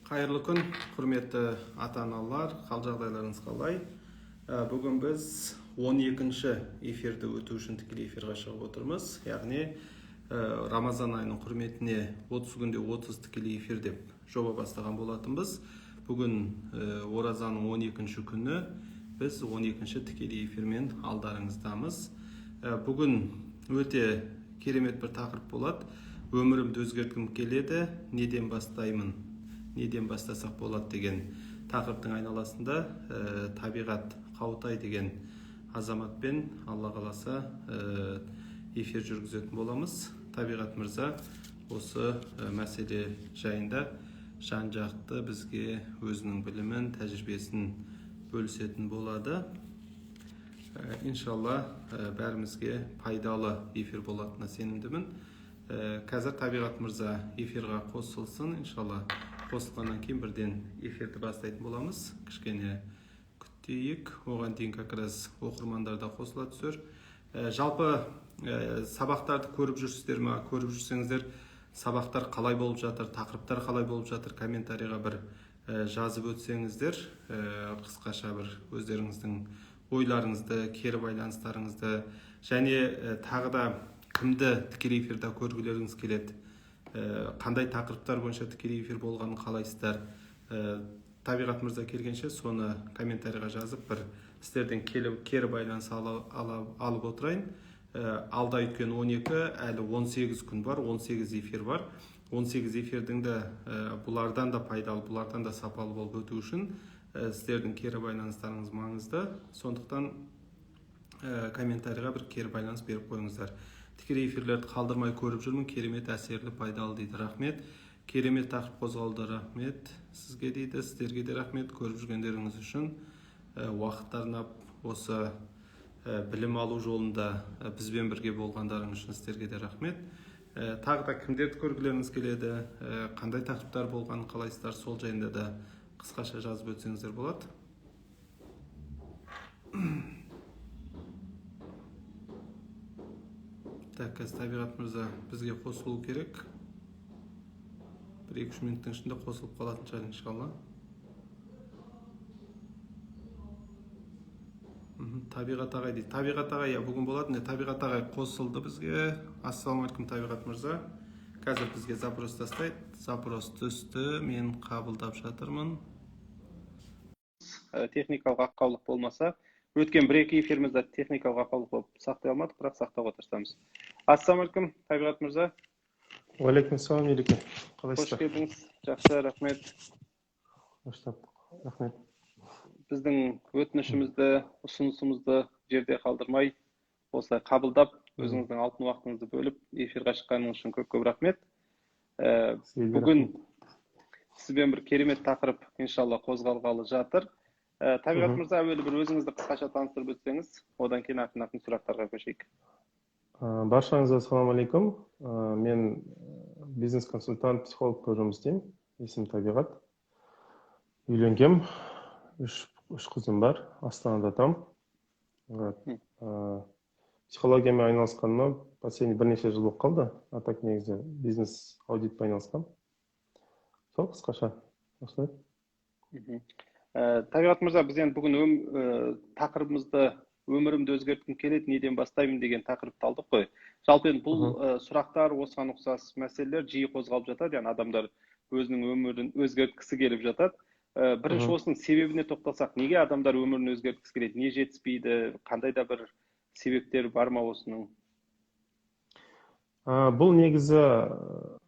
Қайырлы күн, құрметті ата-аналар, қал жағдайларыңыз қалай? Бүгін біз 12-ші эфирді өту үшін тікелей эфирға шығып отырмыз. Яғни Рамазан айының құрметіне 30 күнде 30 тікелей эфир деп жоба бастаған болатынбыз. Бүгін оразаның 12-ші күні, біз 12-ші тікелей эфирмен алдарыңыздамыз. Бүгін өте керемет бір тақырып болады. Өмірімді өзгерткім келеді, неден бастаймын, неден бастасақ болады деген тақырыптың айналасында Табиғат Қаутай деген азаматпен Алла қаласа эфир жүргізетін боламыз. Табиғат мырза осы мәселе жайында жан-жақты бізге өзінің білімін, тәжірибесін бөлісетін болады. Иншалла бәрімізге пайдалы эфир болатынына сенімдімін. Қазір Табиғат мырза эфирға қосылсын, иншалла. Қосылғаннан кейін бірден эфирді бастайтын боламыз. Кішкене күтейік, оған дейін как раз оқырмандар да қосыла түсер. Жалпы сабақтарды көріп жүрсіздер ма? Көріп жүрсеңіздер, сабақтар қалай болып жатыр, тақырыптар қалай болып жатыр, комментарийға бір жазып өтсеңіздер, қысқаша бір өздеріңіздің ойларыңызды, кері байланыстарыңызды және тағы да кімді тікелей эфирде көргілеріңіз келеді, қандай тақырыптар бойынша тікелей эфир болғанын қалайсыздар. Табиғат мырза келгенше соны комментарийға жазып, бір сіздерден кері байланыс алып отырайын. Алда өткен 12, әлі 18 күн бар, 18 эфир бар. 18 эфирдің де бұлардан да пайдалы, бұлардан да сапалы болып өту үшін сіздердің кері байланыстарыңыз маңызды. Сондықтан комментарийға бір кері байланыс беріп қойыңыздар. Тікелей эфирлерді қалдырмай көріп жүрмін, керемет, әсерлі, пайдалы дейді. Рахмет. Керемет тақырып қозғалды, рахмет сізге дейді, сіздерге де рахмет көріп жүргендеріңіз үшін. Уақыт арнап осы білім алу жолында бізбен бірге болғандарыңыз үшін сіздерге де рахмет. Тағы да кімдерді көргілеріңіз келеді, қандай тақырыптар болғанын қалайсыздар, сол жайында да қысқаша жазып өтсеңіздер болады. Так, қазір Табиғат мырза бізге қосылу керек. 1-2-3 минуттың ішінде қосылып қалатын шығар, иншалла. Табиғат ағай дейді. Табиғат ағай, иә, бүгін болады. Табиғат ағай қосылды бізге. Ассалаумағалейкум, Табиғат мырза. Қазір бізге запрос тастайды. Запрос түсті, мен қабылдап жатырмын. Техникалық ақаулық болмаса, өткен 1-2 эфирімізде техникалық ақаулық болып сақтай алмадық, бірақ сақтауға тырысамыз. Ассалаумағалейкум, Табиғат мырза. Уағалейкум ассалам, Ереке. Қалайсыздар? Қош келдіңіз. Жақсы, рахмет. Қош таптық. Рахмет. Біздің өтінішімізді, ұсынысымызды жерде қалдырмай, осылай қабылдап, өзіңіздің алтын уақытыңызды бөліп, эфирға шыққаныңыз үшін көп-көп рахмет. Бүгін сізбен бір керемет тақырып, иншалла, қозғалғалы жатыр. Табиғат мырза, әуелі бір өзіңізді қысқаша таныстырып өтсеңіз, одан кейін ақырын-ақырын сұрақтарға көшейік. Баршаңызға ассалауму алейкум. Мен бизнес-консультант, психолог болып жұмыс істеймін. Есімім Табиғат. Үйленгем, үш қызым бар, Астанада тұрамын. Психологиямен айналысқаныма последний бірнеше жыл болып қалды. А так негізі бизнес аудитпен айналысқам. Сол қысқаша осылай. Табиғат мырза, біз енді бүгін тақырыбымызды өмірімді өзгерткім келеді, неден бастаймын деген тақырыпты алдық қой. Жалпы енді бұл сұрақтар, осыған ұқсас мәселелер жиі қозғалып жатады, яғни адамдар өзінің өмірін өзгерткісі келіп жатады. Бірінші осының себебіне тоқталсақ, неге адамдар өмірін өзгерткісі келеді, не жетіспейді, қандай да бір себептер бар ма осының? Бұл негізі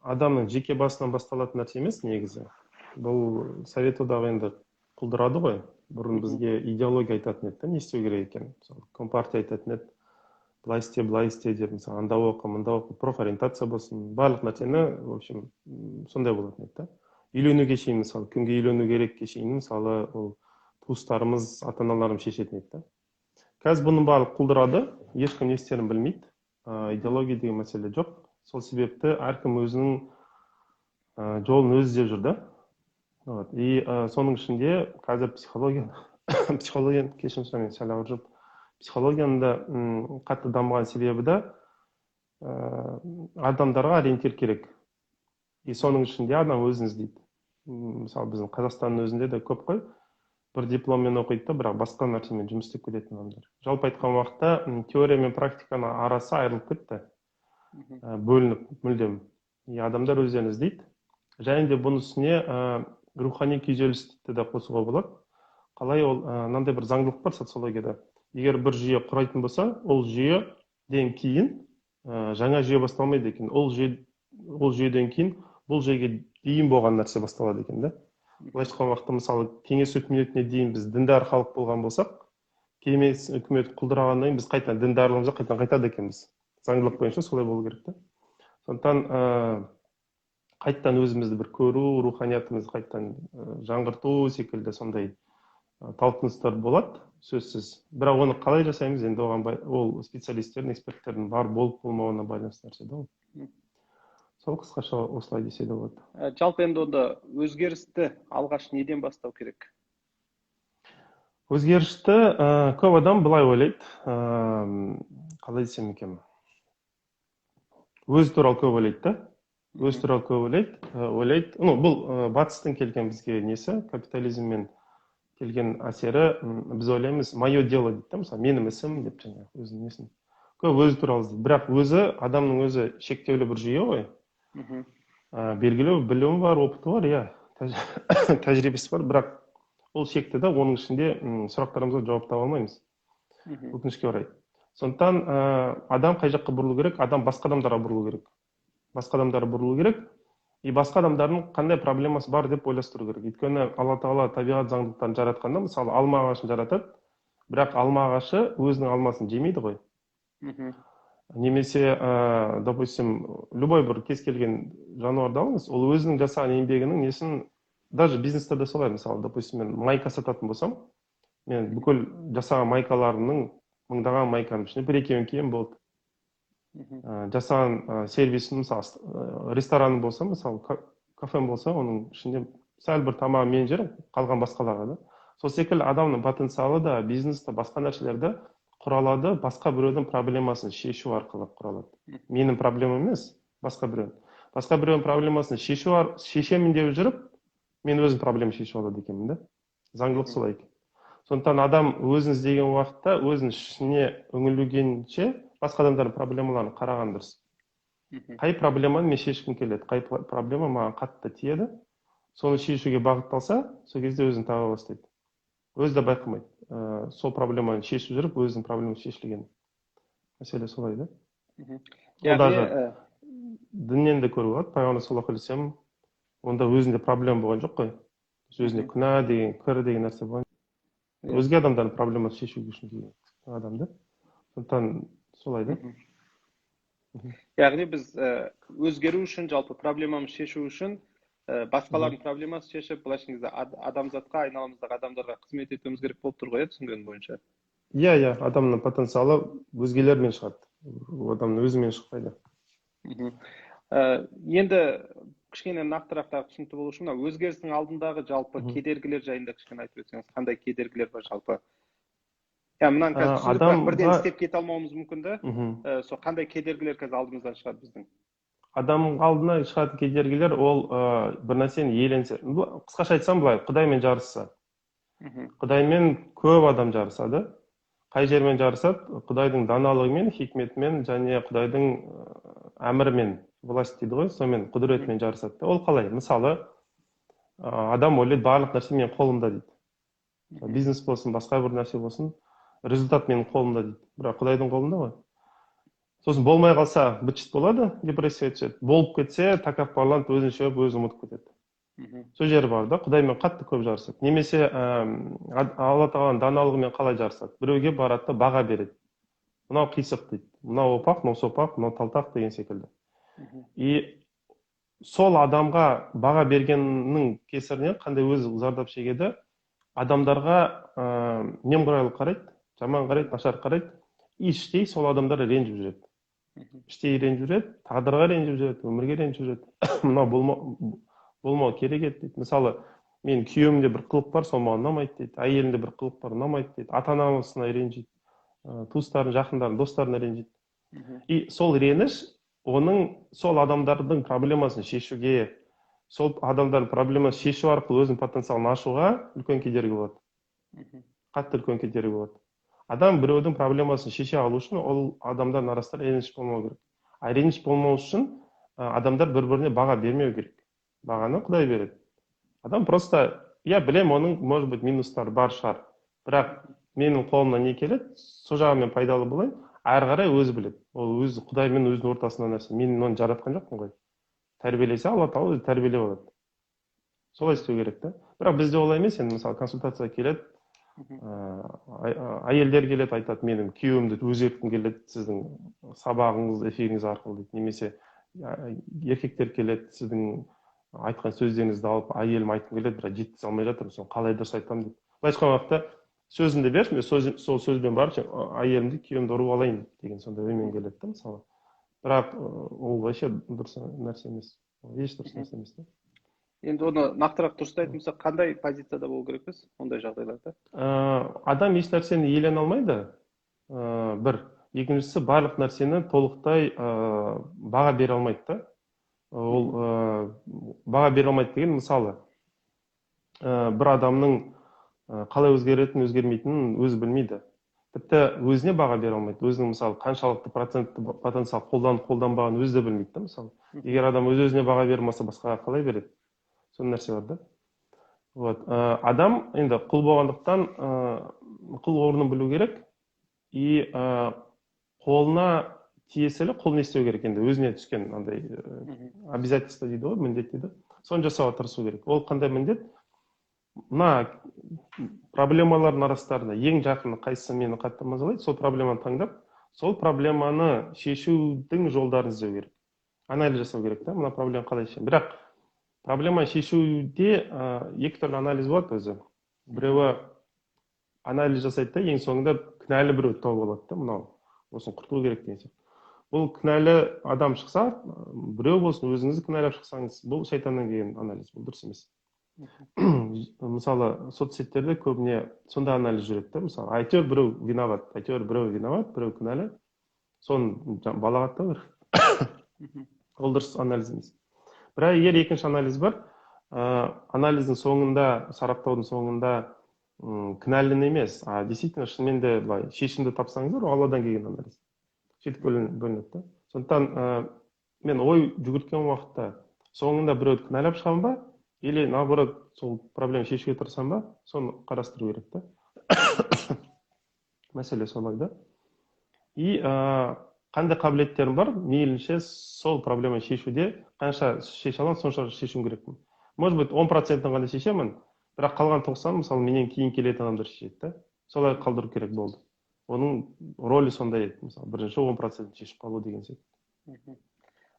адамның жеке басынан басталатын нәрсе емес негізі. Бұл Совет одағы енді құлдырады ғой. Бұрын бізге идеология айтатын еді, не істеу керек екен. Мысалы, компартия айтатын еді, былай істе, былай істе деп, мысалы, анда оқы, мында оқы, профориентация болсын, барлық нәрсені, в общем, сондай болатын еді да. Үйленуге шейін, мысалы, кімге үйлену керекке шейін, мысалы, ол туыстарымыз, ата-аналарымыз шешетін еді да. Қазір бұның барлығы құлдырады, ешкім не істерін білмейді, идеология деген мәселе жоқ. Сол себепті әркім өзінің жолын өзі іздеп жүр да. Вот. И соның ішінде қазір психология, кешірім сұраймын, сәл ауыр жүріп, психологияның да қатты дамыған себебі да адамдарға ориентир керек. И соның ішінде адам өзін іздейді. Мысалы, біздің Қазақстанның өзінде де көп қой, бір дипломмен оқиды да, бірақ басқа нәрсемен жұмыс істеп кететін адамдар. Жалпы айтқан уақытта теория мен практиканың арасы айырылып кетті, бөлініп мүлдем. И адамдар өздерін іздейді. Және де бұның үстіне рухани күйзелісті де қосуға болады. Қалай ол? Мынандай бір заңдылық бар социологияда. Егер бір жүйе құрайтын болса, ол жүйеден кейін жаңа жүйе басталмайды екен. Ол жүйеден кейін бұл жүйеге дейін болған нәрсе басталады екен да. Былайша айтқан уақытта, мысалы, кеңес үкіметіне дейін біз діндар халық болған болсақ, кеңес үкіметі құлдырағаннан кейін біз қайтадан діндарлығымызға қайтадан қайтады екенбіз. Заңдылық бойынша солай болу керек та. Сондықтан қайтадан өзімізді бір көру, руханиятымызды қайтадан жаңғырту секілді сондай талпыныстар болады сөзсіз. Бірақ оны қалай жасаймыз, енді оған ол специалистердің, эксперттердің бар болып болмауына байланысты нәрсе да ол. Сол қысқаша осылай десе де болады. Жалпы енді онда өзгерісті алғаш неден бастау керек? Өзгерісті көп адам былай ойлайды, қалай десем екен, өзі туралы көп ойлайды да. Өз туралы көп ойлайды. Ну, бұл батыстың келген бізге несі, капитализммен келген әсері, біз ойлаймыз, мое дело дейді да, мысалы, менің ісім деп жаңағы өзінің несін. Көп өзі туралы іздейді. Бірақ өзі, адамның өзі шектеулі бір жүйе ғой. Белгілі білімі бар, опыты бар, иә, тәжірибесі бар, бірақ ол шекті да, оның ішінде сұрақтарымызға жауап таба алмаймыз. Өкінішке орай. Сондықтан адам қай жаққа бұрылу керек? Адам басқа адамдарға бұрылу керек. Басқа адамдарға бұрылу керек. И басқа адамдардың қандай проблемасы бар деп ойластыру керек. Өйткені Алла Тағала табиғат заңдылықтарын жаратқанда, мысалы, алма ағашын жаратады, бірақ алма ағашы өзінің алмасын жемейді ғой. Немесе, допустим, любой бір кез келген жануарды алыңыз, ол өзінің жасаған еңбегінің несін, даже бизнесте де солай, мысалы, допустим, мен майка сататын болсам, мен бүкіл жасаған майкаларымның, мыңдаған майканың ішінде бір екеуін киемін, болды. Жасаған сервисім, мысалы, рестораным болса, мысалы, кафем болса, оның ішінде сәл бір тамағын мен жерім, қалған басқаларға да. Сол секілді адамның потенциалы да, бизнесте, басқа нәрселерді құралады, басқа біреудің проблемасын шешу арқылы құралады. Менің проблемам емес, басқа біреудің. Басқа біреудің проблемасын шешемін деп жүріп, мен өзім проблема шешіп алады екенмін да. Заңдылық солай екен. Сондықтан адам өзін іздеген уақытта өзінің ішіне үңілгенше басқа адамдардың проблемаларын қараған дұрыс. Қай проблеманы мен шешкім келеді, қай проблема маған қатты тиеді, соны шешуге бағытталса, сол кезде өзін таба бастайды. Өзі де байқамайды. Сол проблеманы шешіп жүріп, өзінің проблемасы шешілген. Мәселе солай да. Ол даже діннен де көруге болады. Пайғамбар саллаллаху алейхи уассалам онда өзінде проблема болған жоқ қой. Өзінде күнә деген, кір деген нәрсе болған. Өзге адамдардың проблемасын шешу үшін келген адам да. Сондықтан солай да. Яғни біз өзгеру үшін, жалпы проблемамызды шешу үшін басқалардың проблемасын шешіп, былайша айтқан кезде адамзатқа, айналамыздағы адамдарға қызмет етуіміз керек болып тұр ғой, түсінгенім бойынша. Иә, иә, адамның потенциалы өзгелермен шығады. Адамның өзімен шықпайды. Енді кішкене нақтырақ тағы түсінікті болу үшін мына өзгерістің алдындағы жалпы кедергілер жайында кішкене айтып өтсеңіз, қандай кедергілер бар жалпы? Я мынаны қазір түсіндік, бірақ бірден істеп кете алмауымыз мүмкін да. Сол қандай кедергілер қазір алдымыздан шығады біздің? Адам алдына шығатын кедергілер ол бір нәрсені иеленсе. Қысқаша айтсам былай, Құдаймен жарысса. Құдаймен көп адам жарысады. Қай жермен жарысады? Құдайдың даналығымен, хикметімен және Құдайдың әмірімен, власть дейді ғой, сонымен құдіретімен жарысады. Ол қалай? Мысалы, адам ойлайды, барлық нәрсе менің қолымда дейді. Бизнес болсын, басқа бір нәрсе болсын, результат менің қолымда дейді. Бірақ Құдайдың қолында ғой. Сосын болмай қалса, быт-шыт болады, депрессия түседі. Болып кетсе, тәкаппарланып, өзін шөп, өзін ұмытып кетеді. Сол жері бар да, Құдаймен қатты көп жарысады. Немесе Алла Тағаланың даналығымен қалай жарысады? Біреуге барады да баға береді. Мынау қисық дейді, мынау опақ, мынау сопақ, мынау талтақ деген секілді. И сол адамға баға бергеннің кесірінен қандай өзі зардап шегеді? Адамдарға немқұрайлы қарайды, жаман қарайды, нашар қарайды. Іштей сол адамдар ренжіп жүреді. Іштей ренжіп жүреді, тағдырға ренжіп жүреді, өмірге ренжіп жүреді. Мынау болмау керек еді дейді. Мысалы, мен күйеуімде бір қылық бар, сол маған ұнамайды дейді. Әйелімде бір қылық бар, ұнамайды дейді. Ата-анасына ренжиді, туыстарын, жақындарын, достарына ренжиді. И сол реніш оның сол адамдардың проблемасын шешуге, Сол адамдардың проблемасын шешу арқылы өзінің потенциалын ашуға үлкен кедергі болады. Қатты үлкен кедергі болады. Адам біреудің проблемасын шеше алу үшін ол адамдардың арасында реніш болмау керек. А реніш болмау үшін адамдар бір-біріне баға бермеу керек. Бағаны Құдай береді. Адам просто, я білем, оның, может быть, минустары бар шығар. Бірақ менің қолымнан не келеді, сол жағымен пайдалы болайын, әрі қарай өзі біледі. Ол өз Құдай мен өзінің ортасында нәрсе. Мен оны жаратқан жоқпын ғой. Тәрбиелесе Алла Тағала өзі тәрбиелеп алады. Солай істеу керек та. Бірақ бізде олай емес. Енді мысалы консультацияға келеді, әйелдер келеді, айтады, менің күйеуімді өзгерткім келеді сіздің сабағыңыз, эфиріңіз арқылы дейді. Немесе еркектер келеді, сіздің айтқан сөздеріңізді алып, әйелім айтқым келеді, бірақ жеткізе алмай жатырмын, соны қалай дұрыс айтамын дейді. Былайша айтқан уақытта сөзімді берші, мен сол сөзбен барып әйелімді, күйеуімді ұрып алайын деген сондай оймен келеді да мысалы. Бірақ ол вообще дұрыс нәрсе емес. Еш дұрыс нәрсе емес та. Енді оны нақтырақ дұрыстайтын болсақ, қандай позицияда болу керекпіз ондай жағдайларда? Адам еш нәрсені иелене алмайды. Бір. Екіншісі, барлық нәрсені толықтай баға бере алмайды да. Ол баға бере алмайды деген мысалы, бір адамның қалай өзгеретінін, өзгермейтінін өзі білмейді. Тіпті өзіне баға бере алмайды. Өзінің мысалы қаншалықты процентті потенциал қолданып, қолданбағанын өзі де білмейді да мысалы. Егер адам өз-өзіне баға бере алмаса, басқаға қалай береді? Сондай нәрсе бар да. Вот. Адам енді құл болғандықтан құл орнын білу керек. И қолына тиесілі құл не істеу керек енді өзіне түскен андай обязательство дейді ғой, міндет дейді. Соны жасауға тырысу керек. Ол қандай міндет? Мына проблемалардың арасында ең жақыны қайсысы мені қатты мазалайды, сол проблеманы таңдап, сол проблеманы шешудің жолдарын іздеу керек. Анализ жасау керек та, мына проблема қалай шешемін. Бірақ проблема шешуде екі түрлі анализ болады өзі. Біреуі анализ жасайды да, ең соңында кінәлі біреу тауып алады да, мынау осыны құрту керек деген сияқты. Бұл кінәлі адам шықса, біреу болсын, өзіңізді кінәлап шықсаңыз, бұл шайтаннан келген анализ, бұл дұрыс емес. Мысалы, соцсеттерде көбіне сондай анализ жүреді да, мысалы, әйтеуір біреу виноват, әйтеуір біреу виноват, біреу кінәлі, соны балағаттау керек. Ол дұрыс анализ емес. Бірақ егер екінші анализ бар, анализдің соңында, сараптаудың соңында кінәліні емес, а действительно шынымен де былай шешімді тапсаңыздар, ол Алладан келген анализ. Сөйтіп бөлінеді да. Сондықтан мен ой жүгірткен уақытта соңында біреуді кінәлап шығамын ба, или наоборот сол проблема шешуге тырысамын ба, соны қарастыру керек та. Мәселе солай да. И қандай қабілеттерім бар, мейлінше сол проблеманы шешуде қанша шеше аламын, сонша шешуім керекпін. Может быть, 10%-ін ғана шешемін, бірақ қалған 90, мысалы, менен кейін келетін адамдар шешеді да. Солай қалдыру керек болды. Оның рөлі сондай еді, мысалы, бірінші 10%-ін шешіп қалу деген сияқты.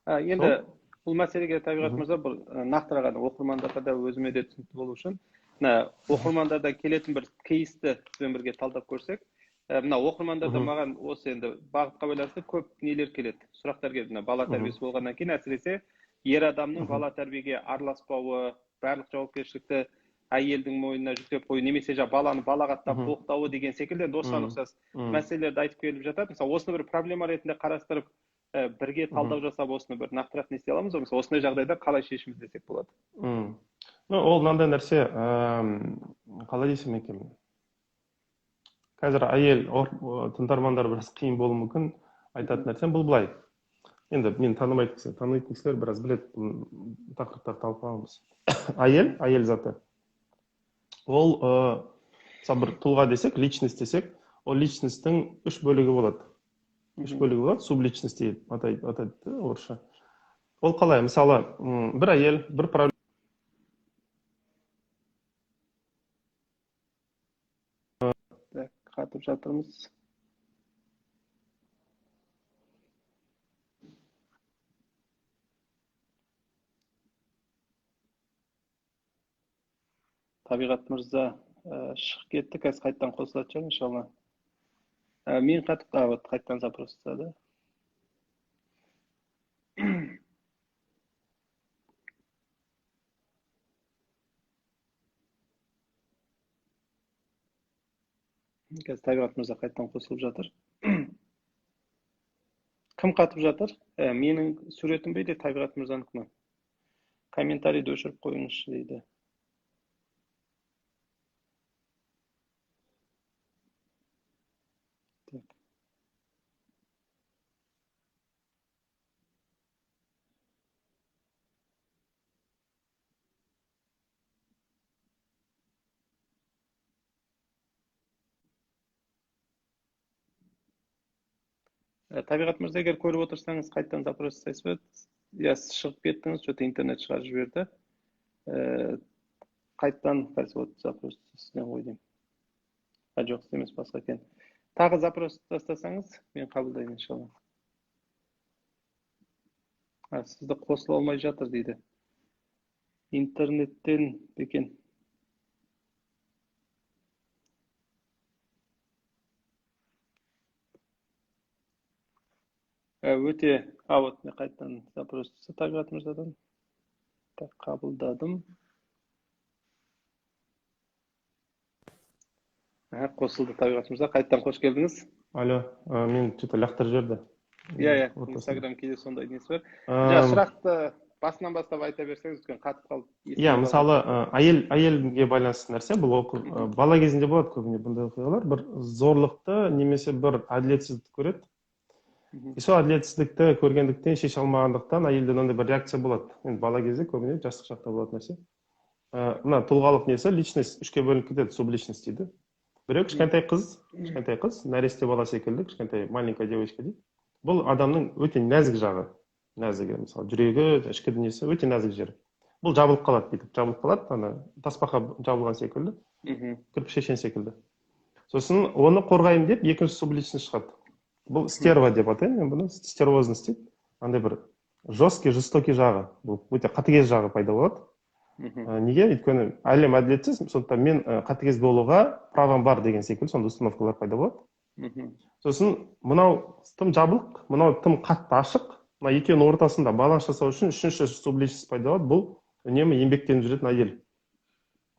Енді бұл мәселеге Табиғат мырза бір нақтырақ оқырмандарға да өзіме де түсінікті болу үшін, мына оқырмандардан келетін бір кейсті бізбен бірге талдап көрсек, мына оқырмандардан маған осы енді бағытқа байланысты көп нелер келеді, сұрақтар келеді. Мына бала тәрбиесі болғаннан кейін әсіресе ер адамның бала тәрбиеге араласпауы, барлық жауапкершілікті әйелдің мойнына жүктеп қою, немесе жаңа баланы балағаттап боқтауы деген секілді осыған ұқсас мәселелерді айтып келіп жатады. Мысалы, осыны бір проблема ретінде қарастырып, бірге талдау жасап, осыны бір нақтырақ не істей аламыз ба? Мысалы, осындай жағдайда қалай шешім іздесек болады? Ну, ол мынандай нәрсе, қалай десем екен? Қазір әйел тыңдармандар біраз қиын болуы мүмкін, айтатын нәрсем бұл былай. Енді мен танымайтын кісілер, танитын кісілер біраз біледі, бұл тақырыптарды талқылағанбыз. Әйел, әйел заты. Ол, мысалы, бір тұлға десек, личность десек, ол личностьтің үш бөлігі болады. Үш бөлігі болады, субличность дейді, атайды орысша. Ол қалай? Мысалы, бір әйел, бір проблема. Қатып жатырмыз. Табиғат мырза шығып кетті, қазір қайтадан қосылатын шығар, иншалла. Мен қатып, вот қайтадан запрос жасады. Қазір Табиғат мырза қайтадан қосылып жатыр. Кім қатып жатыр? Менің суретім бе, Табиғат мырзанікі ме? Комментарийді өшіріп қойыңызшы дейді. Так. Табиғат мырза, егер көріп отырсаңыз, қайтадан запрос жасайсыз ба? Я, сіз шығып кеттіңіз, что-то интернет шығарып жіберді. Қайтадан қазір вот запрос сізден ғой деймін. А, жоқ, сіз емес, басқа екен. Тағы запрос тастасаңыз, мен қабылдаймын иншалла. А, сізді қосыла алмай жатыр дейді. Интернеттен екен. Өте, а вот мен қайтадан запрос түсті Табиғат мырзадан. Так, қабылдадым. Қосылды Табиғат мырза, қайтадан қош келдіңіз. Алло, мен что-то лақтырып жіберді. Иә, Инстаграм кейде сондай несі бар. Жаңа сұрақты басынан бастап айта берсеңіз, өйткені қатып қалып. Иә, мысалы, әйелге байланысты нәрсе, бұл бала кезінде болады көбіне бұндай оқиғалар, бір зорлықты немесе бір әділетсіздікті көреді. И сол әділетсіздікті көргендіктен, шеше алмағандықтан әйелде мынандай бір реакция болады. Енді бала кезде көбіне жастық шақта болатын нәрсе. Мына тұлғалық несі, личность үшке бөлініп кетеді, субличность дейді. Біреу кішкентай қыз, нәресте бала секілді, кішкентай маленькая девочка дейді. Бұл адамның өте нәзік жағы, нәзігі, мысалы, жүрегі, ішкі дүниесі өте нәзік жері. Бұл жабылып қалады бүйтіп, жабылып қалады, ана тасбақа жабылған секілді, кірпіш шешен секілді. Сосын оны қорғаймын деп екінші субличность шығады. Бұл стерва деп атаймын мен бұны, стервозность дейді. Андай бір жесткий, жестокий жағы, бұл өте қатыгез жағы пайда болады. Неге? Өйткені әлем әділетсіз, сондықтан мен қатыгез болуға правам бар деген секілді сондай установкалар пайда болады. Сосын мынау тым жабық, мынау тым қатты ашық, мына екеуінің ортасында баланс жасау үшін үшінші субличность пайда болады. Бұл үнемі еңбектеніп жүретін әйел.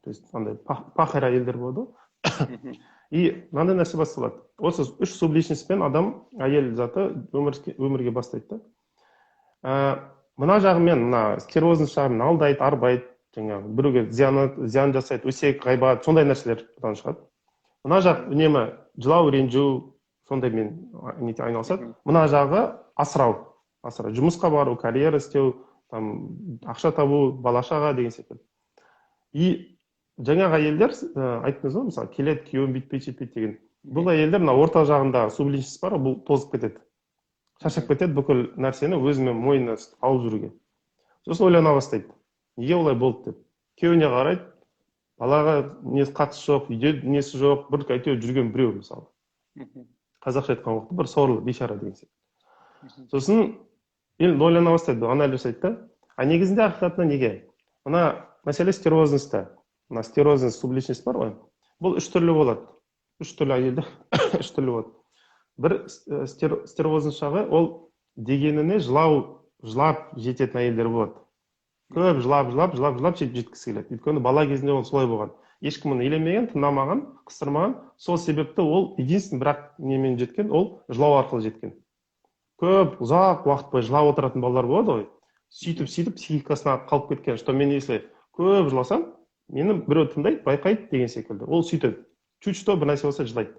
То есть андай пахарь әйелдер болады ғой. И мынандай нәрсе басталады. Осы үш субличностьпен адам, әйел заты өмірге бастайды да. Мына жағымен, мына стервозный жағымен алдайды, арбайды, жаңағы біреуге зиян жасайды, өсек, ғайбат, сондай нәрселер бұдан шығады. Мына жақ үнемі жылау, ренжу, сондаймен айналысады. Мына жағы асырау, жұмысқа бару, карьера істеу, там ақша табу, бала шаға деген секілді. И жаңағы әйелдер, айттыңыз ғой, мысалы, келеді, күйеуім бүйтпейді, сөйтпейді деген. Бұл әйелдер мына орта жағында субличность бар, бұл тозып кетеді. Шаршап кетеді бүкіл нәрсені өзімен мойнына алып жүруге. Сосын ойлана бастайды. Неге олай болды деп. Күйеуіне қарайды, балаға несі қатысы жоқ, үйде несі жоқ, бір әйтеуір жүрген біреу мысалы. Қазақша айтқан уақытта бір сорлы, бейшара деген секілді. Сосын енді ойлана бастайды, анализ жасайды да. А негізінде ақиқатында неге? Мына мәселе стервозностьта. Мына стервозность субличность бар ғой. Бұл үш түрлі болады. Үш түрлі әйелде үш түрлі болады. Бір стервозность жағы, ол дегеніне жылап жететін әйелдер болады. Көп жылап сөйтіп жеткісі келеді. Өйткені бала кезінде ол солай болған. Ешкім оны елемеген, тыңдамаған, қыстырмаған. Сол себепті ол единственный бірақ немен жеткен, ол жылау арқылы жеткен. Көп ұзақ уақыт бойы жылап отыратын балалар болады ғой. Сөйтіп психикасына қалып кеткен, что мен если көп жыласам, мені біреу тыңдайды, байқайды деген секілді. Ол сөйтеді. Чуть что бір нәрсе болса жылайды.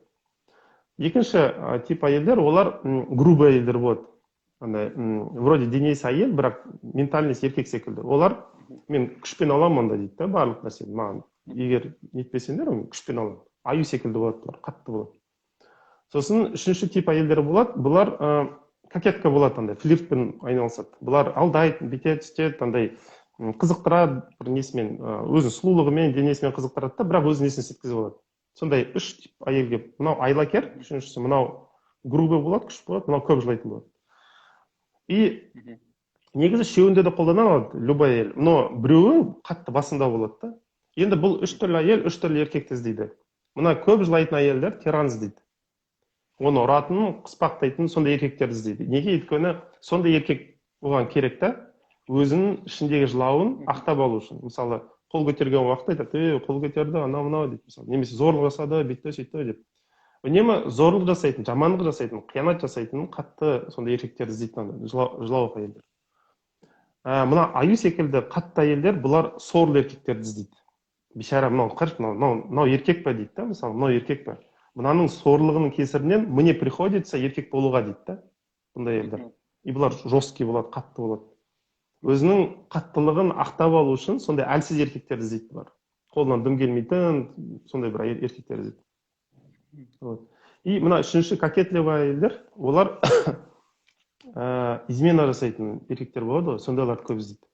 Екінші тип әйелдер, олар грубый әйелдер болады. Андай, вроде денесі әйел, бірақ ментальность еркек секілді. Олар мен күшпен аламын онда дейді да, барлық нәрсені маған. Егер нетпесеңдер, мен күшпен аламын. Аю секілді болады бұлар, қатты болады. Сосын үшінші тип әйелдер болады, бұлар кокетка болады, андай флиртпен айналысады. Бұлар алдайды, бүйтеді, сөйтеді, андай қызықтырады бір несімен, өзінің сұлулығымен, денесімен қызықтырады да, бірақ өзінің несін істеткізіп алады. Сондай үш тип әйелге, мынау айлакер, үшіншісі мынау грубый болады, күшті болады, мынау көп жылайтын болады. И негізі үшеуінде де қолдана алады любой әйел, но біреуі қатты басында болады да. Енді бұл үш түрлі әйел, үш түрлі еркекті іздейді. Мына көп жылайтын әйелдер тиран іздейді. Оны ұратын, қыспақтайтын сондай еркектерді іздейді. Неге? Өйткені сондай еркек оған керек та, өзінің ішіндегі жылауын ақтап алу үшін. Мысалы, қол көтерген уақытта айтады, қол көтерді, анау мынау дейді, мысалы, немесе зорлық жасады, бүйтті, сөйтті деп. Үнемі зорлық жасайтын, жамандық жасайтын, қиянат жасайтын қатты сондай еркектерді іздейтін жылауық әйелдер. Мына аю секілді қатты әйелдер, бұлар сорлы еркектерді іздейді. Бейшара, мынау қарашы, мынау еркек па дейді да, мысалы, мынау еркек па? Мынаның сорлығының кесірінен мне приходится еркек болуға дейді да, бұндай әйелдер. И бұлар жесткий болады, қатты болады. Өзінің қаттылығын ақтап алу үшін сондай әлсіз еркектерді іздейді бұлар. Қолынан дым келмейтін сондай бір еркектер іздейді. Вот. И мына үшінші кокетливый әйелдер, олар измена жасайтын еркектер болады ғой, сондайларды көп іздейді.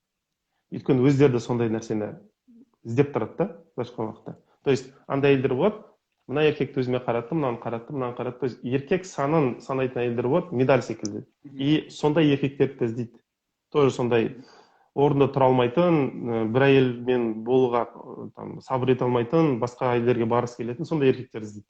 Өйткені өздері де сондай нәрсені іздеп тұрады да, былайша айтқан уақытта. То есть андай әйелдер болады, мына еркекті өзіме қаратты, мынаны қаратты, мынаны қаратты. То есть еркек санын санайтын әйелдер болады, медаль секілді. И сондай еркектерді де іздейді. Тоже сондай орында тұра алмайтын, бір әйелмен болуға там сабыр ете алмайтын, басқа әйелдерге барғысы келетін сондай еркектер іздейді.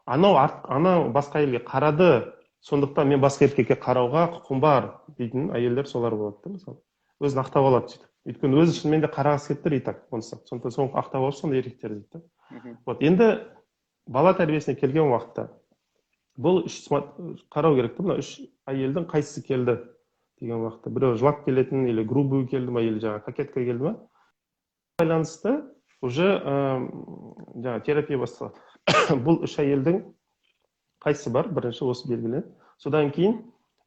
Анау анау басқа әйелге қарады, сондықтан мен басқа еркекке қарауға құқым бар дейтін әйелдер солар болады да, мысалы. Өзін ақтап алады сөйтіп. Өйткені өзі шынымен де қарағысы келіп тұр и так онысы. Сондықтан соны ақтап алып сондай еркектер іздейді да. Вот енді бала тәрбиесіне келген уақытта бұл үш қарау керек та, мына үш әйелдің қайсысы келді деген уақытта, біреу жылап келетін или грубый келді ма, или жаңағы кокетка келді ма, байланысты уже жаңағы терапия басталады. Бұл үш әйелдің қайсысы бар, бірінші осы белгіленеді. Содан кейін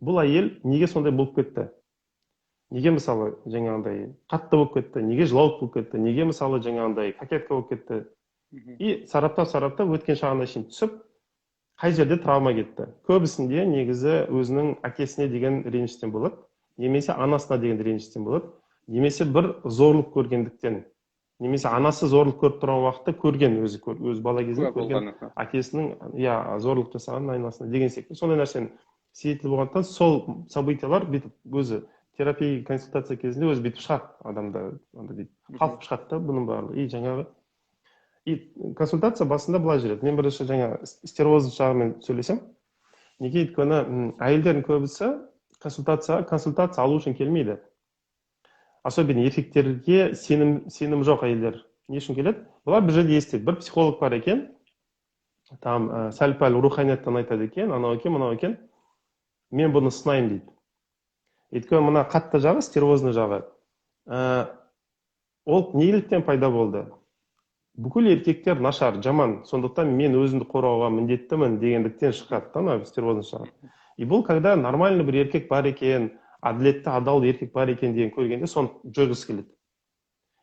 бұл әйел неге сондай болып кетті, неге, мысалы, жаңағындай қатты болып кетті, неге жылауық болып кетті, неге, мысалы, жаңағындай кокетка болып кетті. И сараптап, сараптап өткен шағына шейін түсіп, қай жерде травма кетті. Көбісінде негізі өзінің әкесіне деген реніштен болады, немесе анасына деген реніштен болады, немесе бір зорлық көргендіктен, немесе анасы зорлық көріп тұрған уақытта көрген, өзі өзі бала кезінде көрген әкесінің, иә, зорлық жасағанын айналасында деген секілді сондай нәрсенің свидетель болғандықтан, сол событиялар бүйтіп өзі терапия, консультация кезінде өзі бүйтіп шығады, адамда андай бүйтіп қалқып шығады да бұның барлығы. И жаңағы и консультация басында былай жүреді: мен бірінші жаңа стервозный жағымен сөйлесемін. Неге? Өйткені әйелдердің көбісі консультация алу үшін келмейді. Особенно еркектерге сенім жоқ әйелдер не үшін келеді? Бұлар бір жерде естиді, бір психолог бар екен, там сәл пәл руханияттан айтады екен, анау екен, мынау екен, мен бұны сынаймын дейді. Өйткені мына қатты жағы, стервозный жағы, ол неліктен пайда болды? Бүкіл еркектер нашар, жаман, сондықтан мен өзімді қорғауға міндеттімін дегендіктен шығады да мына стервозный жағы. И бұл когда нормальный бір еркек бар екен, әділетті, адал еркек бар екен деген көргенде, соны жойғысы келеді.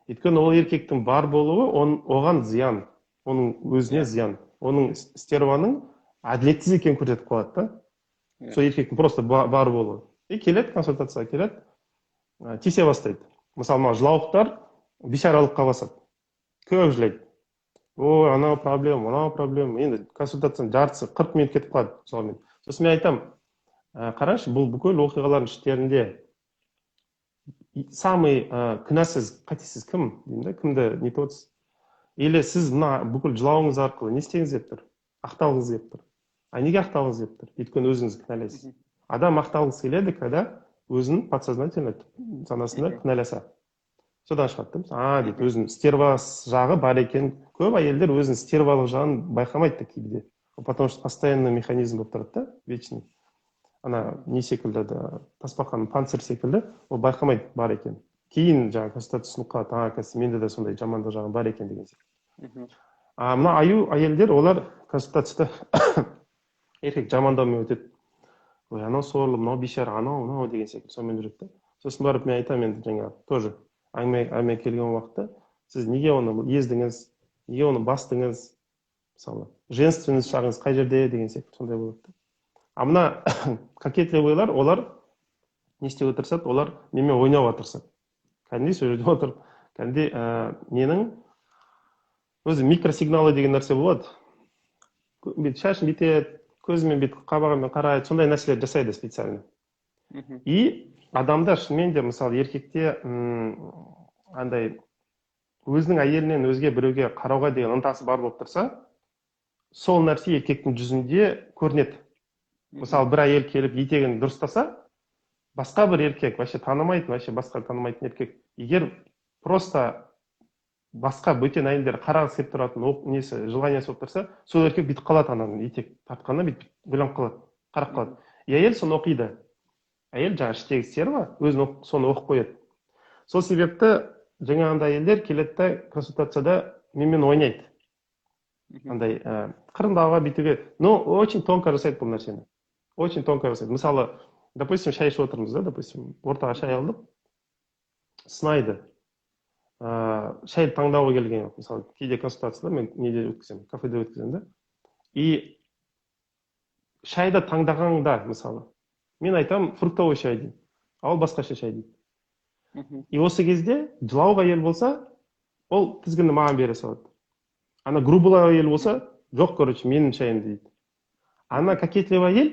Өйткені ол еркектің бар болуы оған зиян, оның өзіне зиян, оның стерваның әділетсіз екенін көрсетіп қалады да сол еркектің просто бар болуы. И келеді, консультацияға келеді, тиісе бастайды. Мысалы, мына жылауықтар бейшаралыққа басады, көп жылайды: ой, анау проблема, мынау проблема. Енді консультацияның жартысы, 40 минут кетіп қалады мысалмен. Сосын мен айтамын: қарашы, бұл бүкіл оқиғалардың іштерінде самый күнәсіз, қатесіз кім деймін да, кімді нетіп отырсыз? Или сіз мына бүкіл жылауыңыз арқылы не істегіңіз келіп тұр? Ақталғыңыз келіп тұр. А неге ақталғыңыз келіп тұр? Өйткені өзіңізді кінәлайсыз. Адам ақталғысы келеді, когда өзін подсознательно, санасында кінәласа, содан шығады да. А дейді, өзінің стерва жағы бар екен. Көп әйелдер өзінің стервалық жағын байқамайды да кейде, потому что постоянный механизм болып тұрады да, вечный, ана не секілді да, тасбақаның панцирь секілді, ол байқамайды бар екен. Кейін жаңағы консультация түсініп қалады: а, оказывается, менде де сондай жамандық жағым бар екен деген секілді. А мына аю әйелдер, олар консультацияда еркек жамандаумен өтеді: ой, анау сорлы, мынау бейшара, анау мынау деген секілді, сонымен жүреді да. Сосын барып мен айтамын енді жаңағы тоже әңгіме келген уақытта: сіз неге оны ездіңіз, неге оны бастыңыз, мысалы, женственность жағыңыз қай жерде деген секілді, сондай болады да. А мына кокетливыйлар, олар не істеуге тырысады? Олар немен ойнауға тырысады кәдімгідей, сол жерде отырып кәдімгідей ненің өзі микросигналы деген нәрсе болады, бүйтіп шашын бүйтеді, көзімен бүйтіп, қабағымен қарайды, сондай нәрселер жасайды специально. И адамда шынымен де, мысалы, еркекте андай өзінің әйелінен өзге біреуге қарауға деген ынтасы бар болып тұрса, сол нәрсе еркектің жүзінде көрінеді. Мысалы, бір әйел келіп етегін дұрыстаса, басқа бір еркек, вообще танымайтын, вообще басқа танымайтын еркек, егер просто басқа бөтен әйелдер қарағысы келіп тұратын несі, желаниесі болып тұрса, сол еркек бүйтіп қалады, ананың етек тартқанына бүйтіп ойланып қалады, қарап қалады. И әйел соны оқиды. Әйел жаңағы іштегі стерва өзін соны оқып қояды. Сол себепті жаңағындай әйелдер келеді да, консультацияда менімен ойнайды. Андай қырындауға, бүйтуге, но очень тонко жасайды бұл нәрсені, очень тонко жасайды. Мысалы, допустим, шай ішіп отырмыз да, допустим, ортаға шай алдық, сынайды, шайды таңдауға келген жоқ. Мысалы, кейде консультацияда мен неде өткіземін, кафеде өткіземін да, и шайды таңдағанда, мысалы, мен айтамын: «Фруктовый шай», — деймін, а ол басқаша шай дейді. И осы кезде жылауық әйел болса, ол тізгінді маған бере салады. Ана грубый әйел болса: «Жоқ, короче, менің шайым», — дейді. Ана кокетливый әйел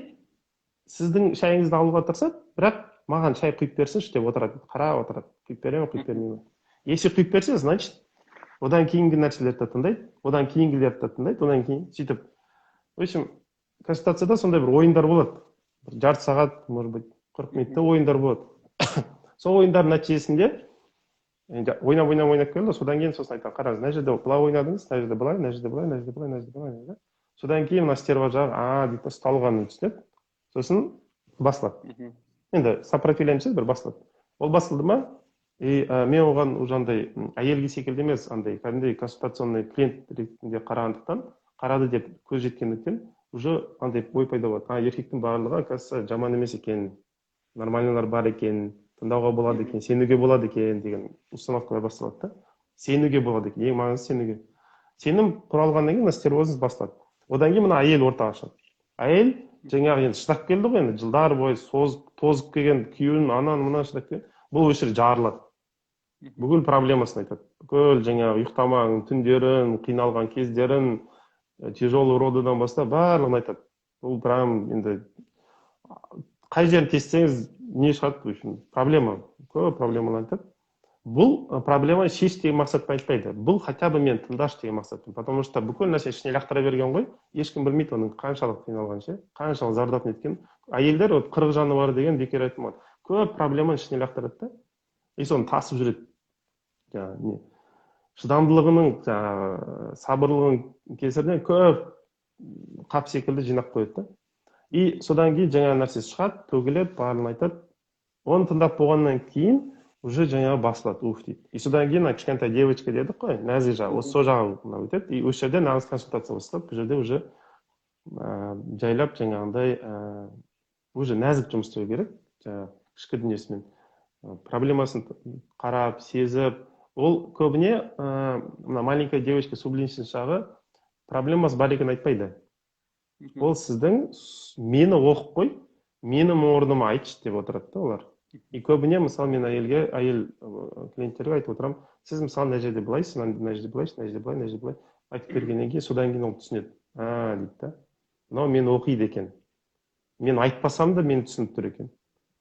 сіздің шайыңызды алуға тырысады, бірақ «маған шай құйып берсінші» деп отырады, қарап отырады, құйып бере ме, құйып бермей ме. Если құйып берсе, значит, одан кейінгі нәрселерді де тыңдайды, одан кейінгілерді де тыңдайды, одан кейін сөйтіп, в общем, консультацияда сондай бір ойындар болады, бір жарты сағат, может быть, 40 минутта ойындар болады. Сол ойындардың нәтижесінде енді ойнап, ойнап, ойнап келді. Содан кейін сосын айтамын: «Қараңыз, мына жерде былай ойнадыңыз, мына жерде былай, мына жерде былай, мына жерде былай, мына жерде былай», — да. Содан кейін мына стерва жағы «а» дейді да, ұсталғанын түсінеді, сосын басылады. Енді сопротивляемся, бір басылады. Ол басылды ма, и мен оған уже андай әйелге секілді емес, андай кәдімгідей консультационный клиент ретінде қарағандықтан, қарады деп көз жеткендіктен, уже андай ой пайда болады: а, еркектің барлығы, оказывается, жаман емес екен, нормальныйлар бар екен, тыңдауға болады екен, сенуге болады екен деген установкалар басталады да. Сенуге болады екен, ең маңыздысы сенуге. Сенім құралғаннан кейін мына стервозность басталады. Одан кейін мына әйел ортаға шығады. Әйел жаңағы енді шыдап келді ғой, енді жылдар бойы созып, тозып келген күйеуін, ананы, мынаны шыдап келген. Бұл осы жерде жарылады, бүкіл проблемасын айтады, бүкіл жаңағы ұйықтамаған түндерін, қиналған кездерін, тяжелый родыдан бастап барлығын айтады. Бұл прям енді қай жерін тессеңіз, не шығады, в общем, проблема көп, проблемалар айтады. Бұл проблема шеш деген мақсатпен айтпайды, бұл хотя бы мені тыңдашы деген мақсатпен, потому что бүкіл нәрсе ішіне лақтыра берген ғой, ешкім білмейді оның қаншалық қиналғанын ше, қаншалық зардап неткенін. Әйелдер вот «қырық жаны бар» деген бекер айтылмады. Көп проблеманы ішіне лақтырады да, и соны тасып жүреді. Жаңағы не, шыдамдылығының, жаңағы сабырлығының кесірінен көп қап секілді жинап қояды да. И содан кейін жаңағы нәрсе шығады, төгіледі, барлығын айтады. Оны тыңдап болғаннан кейін уже жаңағы басылады, «уф» дейді. И содан кейін ана кішкентай девочка дедік қой, нәзік жағы, осы сол жағы мына өтеді. И осы жерде нағыз консультация басталады. Бұл жерде уже жайлап жаңағындай уже нәзік жұмыс істеу керек, жаңағы ішкі дүниесімен, проблемасын қарап, сезіп. Ол көбіне мына маленькая девочка, субличность жағы проблемасы бар екенін айтпайды. Ол «сіздің мені оқып қой, менің орныма айтшы» деп отырады да олар. И көбіне, мысалы, мен әйелге, әйел клиенттерге айтып отырамын: «Сіз, мысалы, мына жерде былайсыз, мына жерде былайсыз, мына жерде былай, мына жерде былай», — айтып бергеннен кейін, содан кейін ол түсінеді: «А», — дейді да, «мынау мені оқиды екен, мен айтпасам да мені түсініп тұр екен,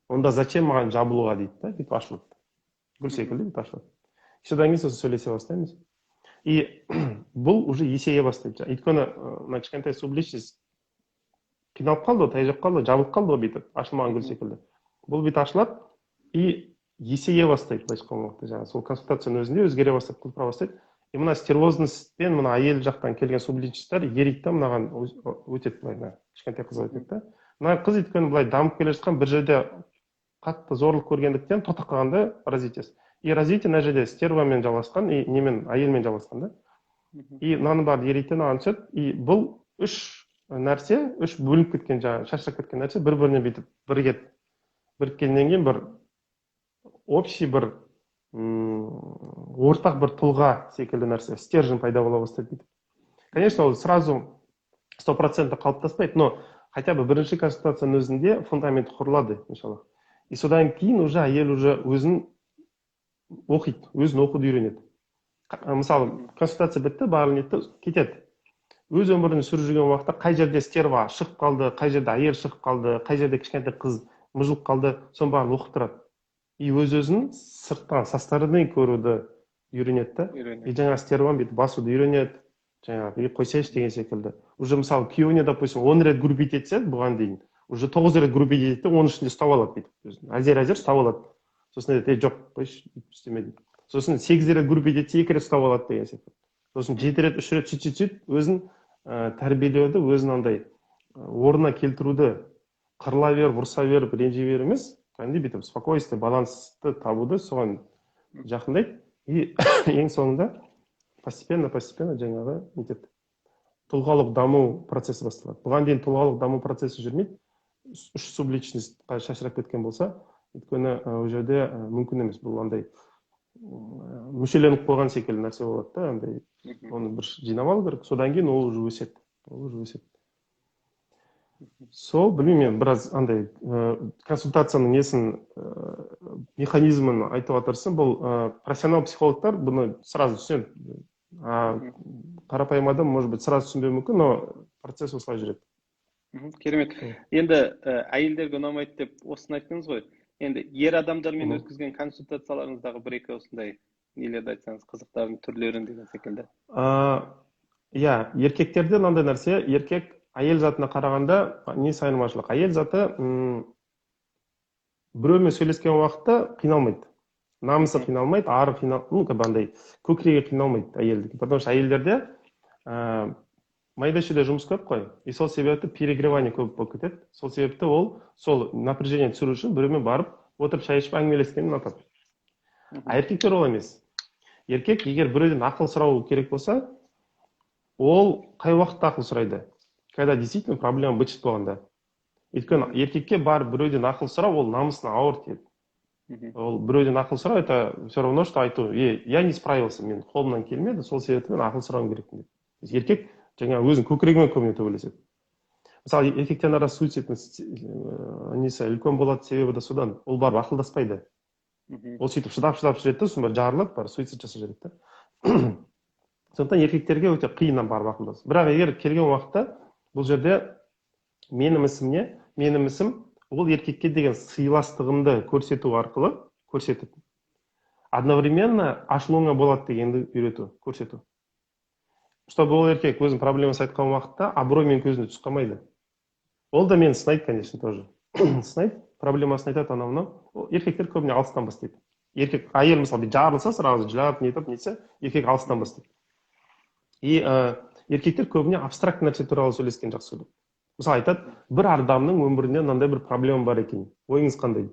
онда зачем маған жабылуға?» — дейді да, бүйтіп ашылады, гүл секілді бүйтіп ашылады. Содан кейін сосын сөйлесе бастаймыз, и бұл уже есейе бастайды, өйткені мына кішкентай субличность қиналып қалды ғой, тайжап қалды, жабылып қалды ғой, бүйтіп ашылмаған гүл секілді. Бұл бүйтіп ашылады и есейе бастайды, былайша айтқан уақытта, жаңағы сол консультацияның өзінде өзгере бастайды, құлпыра бастайды. И мына стервозность пен мына әйел жақтан келген субличностьтар ериді да, мынаған өтеді, былай мына кішкентай қызға өтеді да. Мына қыз өйткені былай дамып келе жатқан, бір жерде қатты зорлық көргендіктен тоқтап қалған да развитиесі. И развитие мына жерде стервамен жалғасқан и немен, әйелмен жалғасқан да. И мынаның бәрі ериді де, мынаған түседі. И бұл үш нәрсе, үш бөлініп кеткен, жаңағы шашырап кеткен нәрсе бір біріне бүйтіп бірігеді. Біріккеннен кейін бір общий, бір ортақ бір тұлға секілді нәрсе, стержень пайда бола бастайды бүйтіп. Конечно, ол сразу 100% қалыптаспайды, но хотя бы бірінші консультацияның өзінде фундамент құрылады, иншалла. И содан кейін уже әйел уже өзін оқиды, өзін оқуды үйренеді. Мысалы, консультация бітті, барлығы нетті, кетеді. Өз өмірін сүріп жүрген уақытта қай жерде стерва шығып қалды, қай жерде әйел шығып қалды, қай жерде кішкентай қыз мұжылып қалды, соның бәрін оқып тұрады. И өз өзін сырттан, со стороны көруді үйренеді да. И жаңағы стерваны бүйтіп басуды үйренеді, жаңағы «и қойсайшы» деген секілді. Уже, мысалы, күйеуіне, допустим, 10 рет грубить етсе бұған дейін, уже тоғыз рет грубить етеді де, оның ішінде ұстап алады бүйтіп өзін, әзер әзер ұстап алады. Сосын айтады: «Ей, жоқ, қойшы, бүйтіп істеме», — дейді. Сосын сегіз рет грубить етсе, екі рет ұстап алады деген секілді. Сосын жеті рет, үш рет, сөйтіп, сөйтіп, сөйтіп өзін тәрбиелеуді, өзін андай орнына келтіруді, қырыла беріп, ұрыса беріп, ренжи беріп емес, кәдімгідей бүйтіп спокойствие, балансты табуды, соған Жақындайды и ең соңында постепенно, постепенно жаңағы нетеді, тұлғалық даму процесі басталады. Бұған дейін тұлғалық даму процесі жүрмейді, үш субличность қа шашырап кеткен болса, өйткені ол жерде мүмкін емес. Бұл андай мүшеленіп қойған секілді нәрсе болады да, андай оны бір жинап алу керек, содан кейін ол уже өседі, ол уже өседі. Сол, білмеймін, мен біраз андай консультацияның несін, механизмін айтуға тырыстым. Бұл профессионал психологтар бұны сразу түсінеді, а қарапайым адам, может быть, сразу түсінбеуі мүмкін, но процесс осылай жүреді. Керемет. Енді әйелдерге ұнамайды деп осыны айттыңыз ғой. Енді ер адамдармен өткізген консультацияларыңыздағы бір екі осындай нелерді айтсаңыз, қызықтарын, түрлерін деген секілді. Иә, еркектерде мынандай нәрсе: еркек әйел затына қарағанда несі айырмашылық? Әйел заты біреумен сөйлескен уақытта қиналмайды, намысы қиналмайды, ары қинал, ну, как бы андай көкірегі қиналмайды әйелдікі, потому что әйелдерде майда шүйде жұмыс көп қой, и сол себепті перегревание көп болып кетеді. Сол себепті ол сол напряжение түсіру үшін біреумен барып отырып, шай ішіп, әңгімелескенді ұнатады. А еркектер олай емес. Еркек егер біреуден ақыл сұрау керек болса, ол қай уақытта ақыл сұрайды? Когда действительно проблема быт болғанда. Өйткені еркекке барып біреуден ақыл сұрау, ол намысына ауыр тиеді. Ол біреуден ақыл сұрау — это все равно что айту: «Е, я не справился, мен қолымнан келмеді, сол себепті мен ақыл сұрауым керекпін», — деп. Еркек жаңағы өзінің көкірегімен көбіне төбелеседі. Мысалы, еркектердің арасында суицидтің несі үлкен болады, себебі де содан: ол барып ақылдаспайды, ол сөйтіп шыдап, шыдап жүреді да, сосын барып жарылып, барып суицид жасап жібереді да. Сондықтан еркектерге өте қиын барып ақылдасу. Бірақ егер келген уақытта, бұл жерде менің ісім не? Менің ісім — ол еркекке деген сыйластығымды көрсету арқылы, көрсетіп, одновременно ашылуыңа болады дегенді үйрету, көрсету, чтобы ол еркек өзінің проблемасын айтқан уақытта абырой менің көзіме түсіп қалмайды. Ол да мені сынайды, конечно, тоже сынайды, проблемасын айтады, анау мынау. Еркектер көбіне алыстан бастайды. Еркек, әйел, мысалы, бүйтіп жарылса, сразу жылап нетіп нетсе, еркек алыстан бастайды. И еркектер көбіне абстрактный нәрсе туралы сөйлескенді жақсы көреді. Мысалы, айтады: «Бір адамның өмірінде мынандай бір проблема бар екен, ойыңыз қандай?»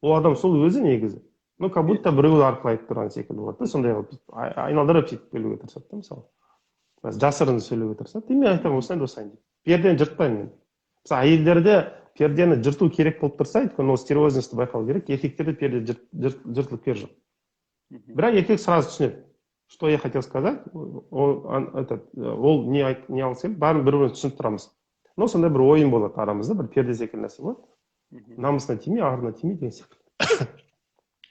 Ол адам сол өзі негізі, ну, как будто біреу арқылы айтып тұрған секілді болады да, сондай қылып айналдырып, сөйтіп келуге тырысады да, мысалы, жасырын сөйлеуге тырысады. И мен айтамын: «Осылай, осылай», — деп. Пердені жыртпаймын мен. Мысалы, әйелдерде пердені жырту керек болып тұрса, өйткені ол стервозность ті байқау керек. Еркектерде перде жыртылып керегі жоқ. Бірақ еркек сразу түсінеді, что я хотел сказать. Ол этот, ол не айт, не алғысы келді, бәрін бір бірімізді түсініп тұрамыз. Но сондай бір ойын болады арамызда, бір перде секілді нәрсе болады, намысына тимей, арына тимей деген секілді.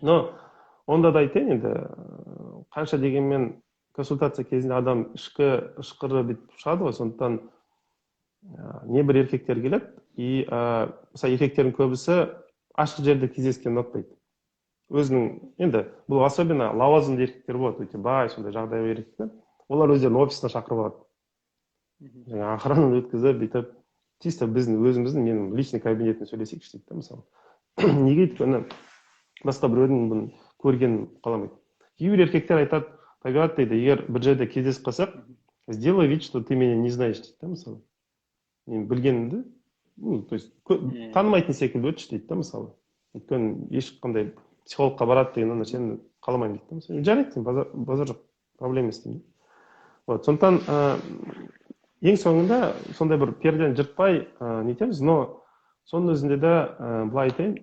Но онда да айтайын енді, қанша дегенмен консультация кезінде адам ішкі ышқыры бүйтіп шығады ғой. Сондықтан небір еркектер келеді. И мысалы, еркектердің көбісі ашық жерде кездескенді ұнатпайды өзінің. Енді бұл особенно лауазымды еркектер болады, өте бай, сондай жағдайы бар еркектер. Олар өздерін офисына шақырып алады, жаңағы охрананы өткізіп, бүйтіп, чисто біздің өзіміздің, менің личный кабинетімде сөйлесейікші дейді да. Мысалы, неге? Өйткені басқа біреудің бұны көргенін қаламайды. Кейбір еркектер айтады: «Табиғат, — дейді, — егер бір жерде кездесіп қалсақ, сделай вид, что ты меня не знаешь», — дейді да. Мысалы, мен білгенімді, ну, то есть танымайтын секілді өтші дейді да. Мысалы, өйткені ешқандай психологқа барады деген нәрсені қаламаймын дейді да. Мысалы, жарайды деймін, базар, базар жоқ, проблема емес деймін. Вот, сондықтан ең соңында сондай бір пердені жыртпай нетеміз. Но соның өзінде де былай айтайын: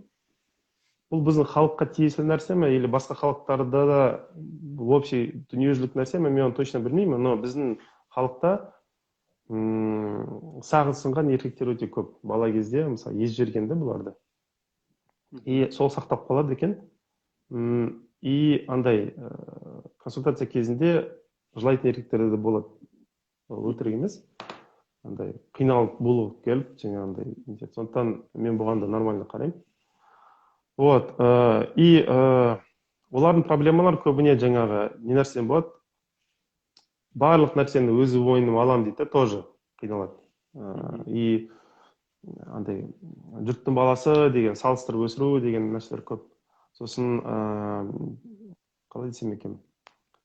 бұл біздің халыққа тиесілі нәрсе ме или басқа халықтарда да бұл общий дүниежүзілік нәрсе ме, мен оны точно білмеймін. Но біздің халықта сағы сынған еркектер өте көп. Бала кезде, мысалы, езіп жіберген да бұларды, и сол сақтап қалады екен. И андай консультация кезінде жылайтын еркектер де болады, ол өтірік емес, андай қиналып, булығып келіп, жаңағындай нетеді. Сондықтан мен бұған да нормально қараймын. Вот, и олардың проблемалары көбіне жаңағы не нәрседен болады: барлық нәрсені өзі мойныма аламын дейді да, тоже қиналады. И андай жұрттың баласы деген, салыстырып өсіру деген нәрселер көп. Сосын қалай десем екен,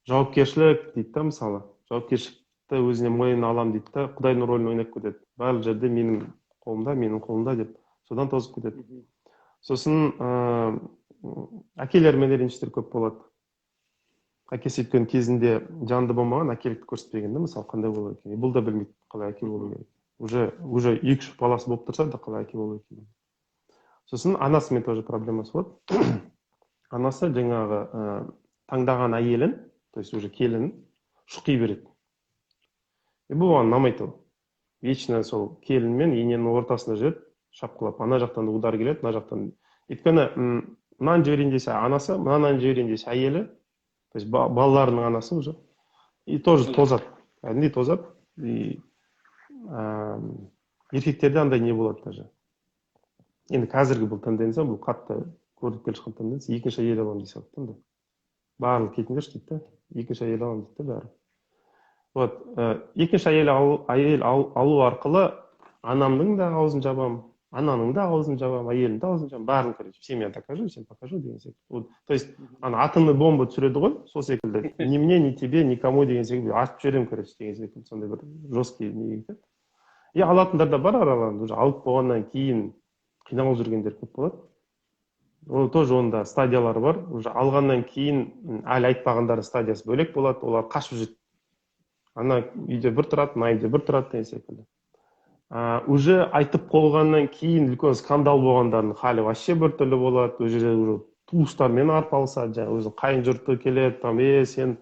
жауапкершілік дейді да. Мысалы, жауапкершілікті өзіне мойнына аламын дейді да, құдайдың рөлін ойнап кетеді, барлық жерде менің қолымда, менің қолымда деп, содан тозып кетеді. Сосын әкелермен реніштер көп болады. Әкесі өйткені кезінде жанды болмаған, әкелікті көрсетпеген да, мысалы, қандай болу керек. Бұл да білмейді, қалай әке болу керек. Уже 2-3 баласы болып тұрса да, қалай әке болу керек. Сосын анасымен тоже проблемасы болады. Анасы жаңағы таңдаған әйелін, то есть уже келінін шұқи береді. И бұл оған ұнамайды ол. Вечно сол келін мен ененің ортасында жүреді, шапқылап. Ана жақтан да удар келеді, мына жақтан. Өйткені мынаны жіберейін десе анасы, мынаны жіберейін десе әйелі, то есть балаларының анасы уже. И тоже тозады. Кәдімгідей тозады. И еркектерде андай не болады даже. Енді қазіргі бұл тенденция, бұл қатты көрініп келе жатқан тенденция, екінші әйел аламын дей салады да. Барлығы кетіңдерші дейді да, екінші әйел аламын дейді да бәрі. Вот, екінші әйел алу арқылы анамның да аузын жабамын, ананың да аузын жабамын, әйелімнің де аузын жабамын, бәрін, короче, всем я докажу, всем покажу деген секілді. Вот, то есть ана атомный бомба түсіреді ғой, сол секілді. Ни мне, ни тебе, никому деген секілді атып жіберемін, короче, деген секілді сондай бір жесткий неге кетеді. И алатындар да бар араларында, уже алып болғаннан кейін қиналып жүргендер көп болады. Ол тоже, оның да стадиялары бар. Уже алғаннан кейін әлі айтпағандардың стадиясы бөлек болады, олар қашып жүреді. Ана үйде бір тұрады, мына үйде бір тұрады деген секілді. Уже айтып қойғаннан кейін үлкен скандал болғандардың халі вообще біртүрлі болады. Ол жерде уже туыстармен арпалысады, жаңағы өзінің қайын жұрты келеді, там, сен,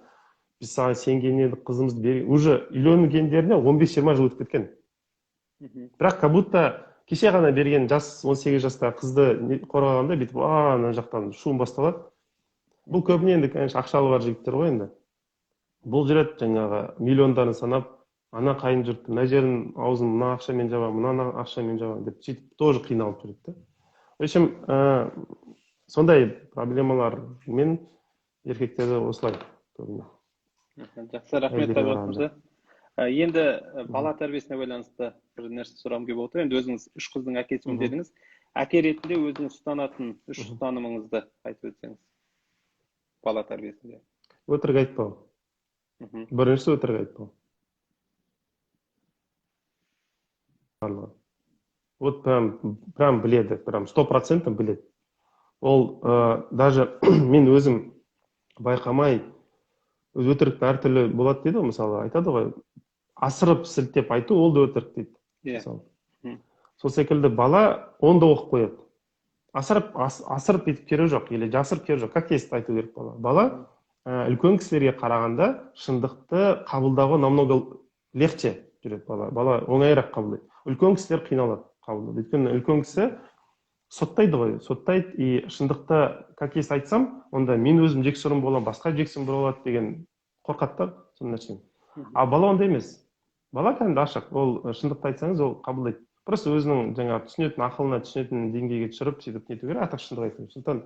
біз саған сенген едік, қызымызды бер. Уже үйленгендеріне 15-20 жыл өтіп кеткен. Бірақ как будто кеше ғана берген жас 18 жастағы қызды қорғағанда бүйтіп ана жақтан шум басталады. Бұл көбіне енді, конечно, ақшалы бар жігіттер ғой енді. Бұл жүреді жаңағы миллиондарын санап, ана қайын жұртты мына жерін аузын мына ақшамен жабамын, мына ақшамен жабамын деп сөйтіп тоже қиналып жүреді да. В общем, сондай проблемалармен еркектерді осылай көбіне. Жақсы, рахмет, Табиғат мырза. Енді бала тәрбиесіне байланысты бір нәрсе сұрағым келіп отыр. Енді өзіңіз 3 қыздың әкесімін дедіңіз. Әке ретінде өзіңіз ұстанатын 3 ұстанымыңызды айтып өтсеңіз. Бала тәрбиесінде. Өтірік айтпау. Біріншісі өтірік айтпау. Барлығы. Вот прям біледі, прям 100% біледі. Ол даже мен өзім байқамай өтірік әртүрлі болады дейді ғой, мысалы, айтады ғой, асырып сілтеп айту ол да өтірік дейді. Мысалы. Сол секілді бала оны да оқып қояды. Асырып бүйтіп керегі жоқ, или жасырып керегі жоқ. Как есть айту керек бала. Бала үлкен кісілерге қарағанда шындықты қабылдауға намного легче жүреді бала. Бала оңайырақ қабылдайды. Үлкен кісілер қиналады қабылдауға. Өйткені үлкен кісі соттайды ғой, соттайды, и шындықты как есть айтсам, онда мен өзім жексұрын боламын, басқа жексұрын болады деген қорқады да сол нәрседен. А бала ондай емес. Бала кәдімгі ашық. Ол шындықты айтсаңыз, ол қабылдайды. Просто өзінің жаңағы түсінетін ақылына, түсінетін деңгейге түсіріп, сөйтіп нету керек, артық шындық айту. Сондықтан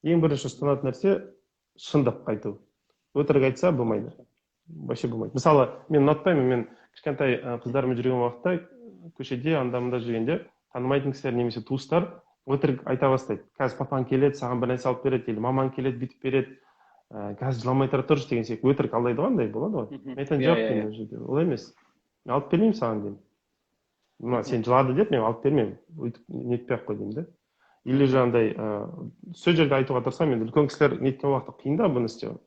ең бірінші ұстанатын нәрсе шындық айту. Өтірік айтса болмайды. Вообще болмайды. Мысалы, мен ұнатпаймын, мен кішкентай қыздармен жүрген уақытта көшеде анда-мында жүргенде танымайтын кісілер немесе туыстар өтірік айта бастайды. Қазір папаң келеді, саған бір нәрсе алып береді, или мамаң келеді, бүйтіп береді. Қазір жыламай тұра тұршы деген секілді өтірік алдайды ғой, андай болады ғой. Мен айтамын, жоқ деймін ол жерде, олай емес. Мен алып бермеймін саған деймін. Мына сен жылады деп мен алып бермеймін. Өйтіп нетпей ақ қой деймін да. Или же андай, сол жерде айтуға тырысамын, енді үлкен кісілер неткен уақытта қиын да бұны істеу.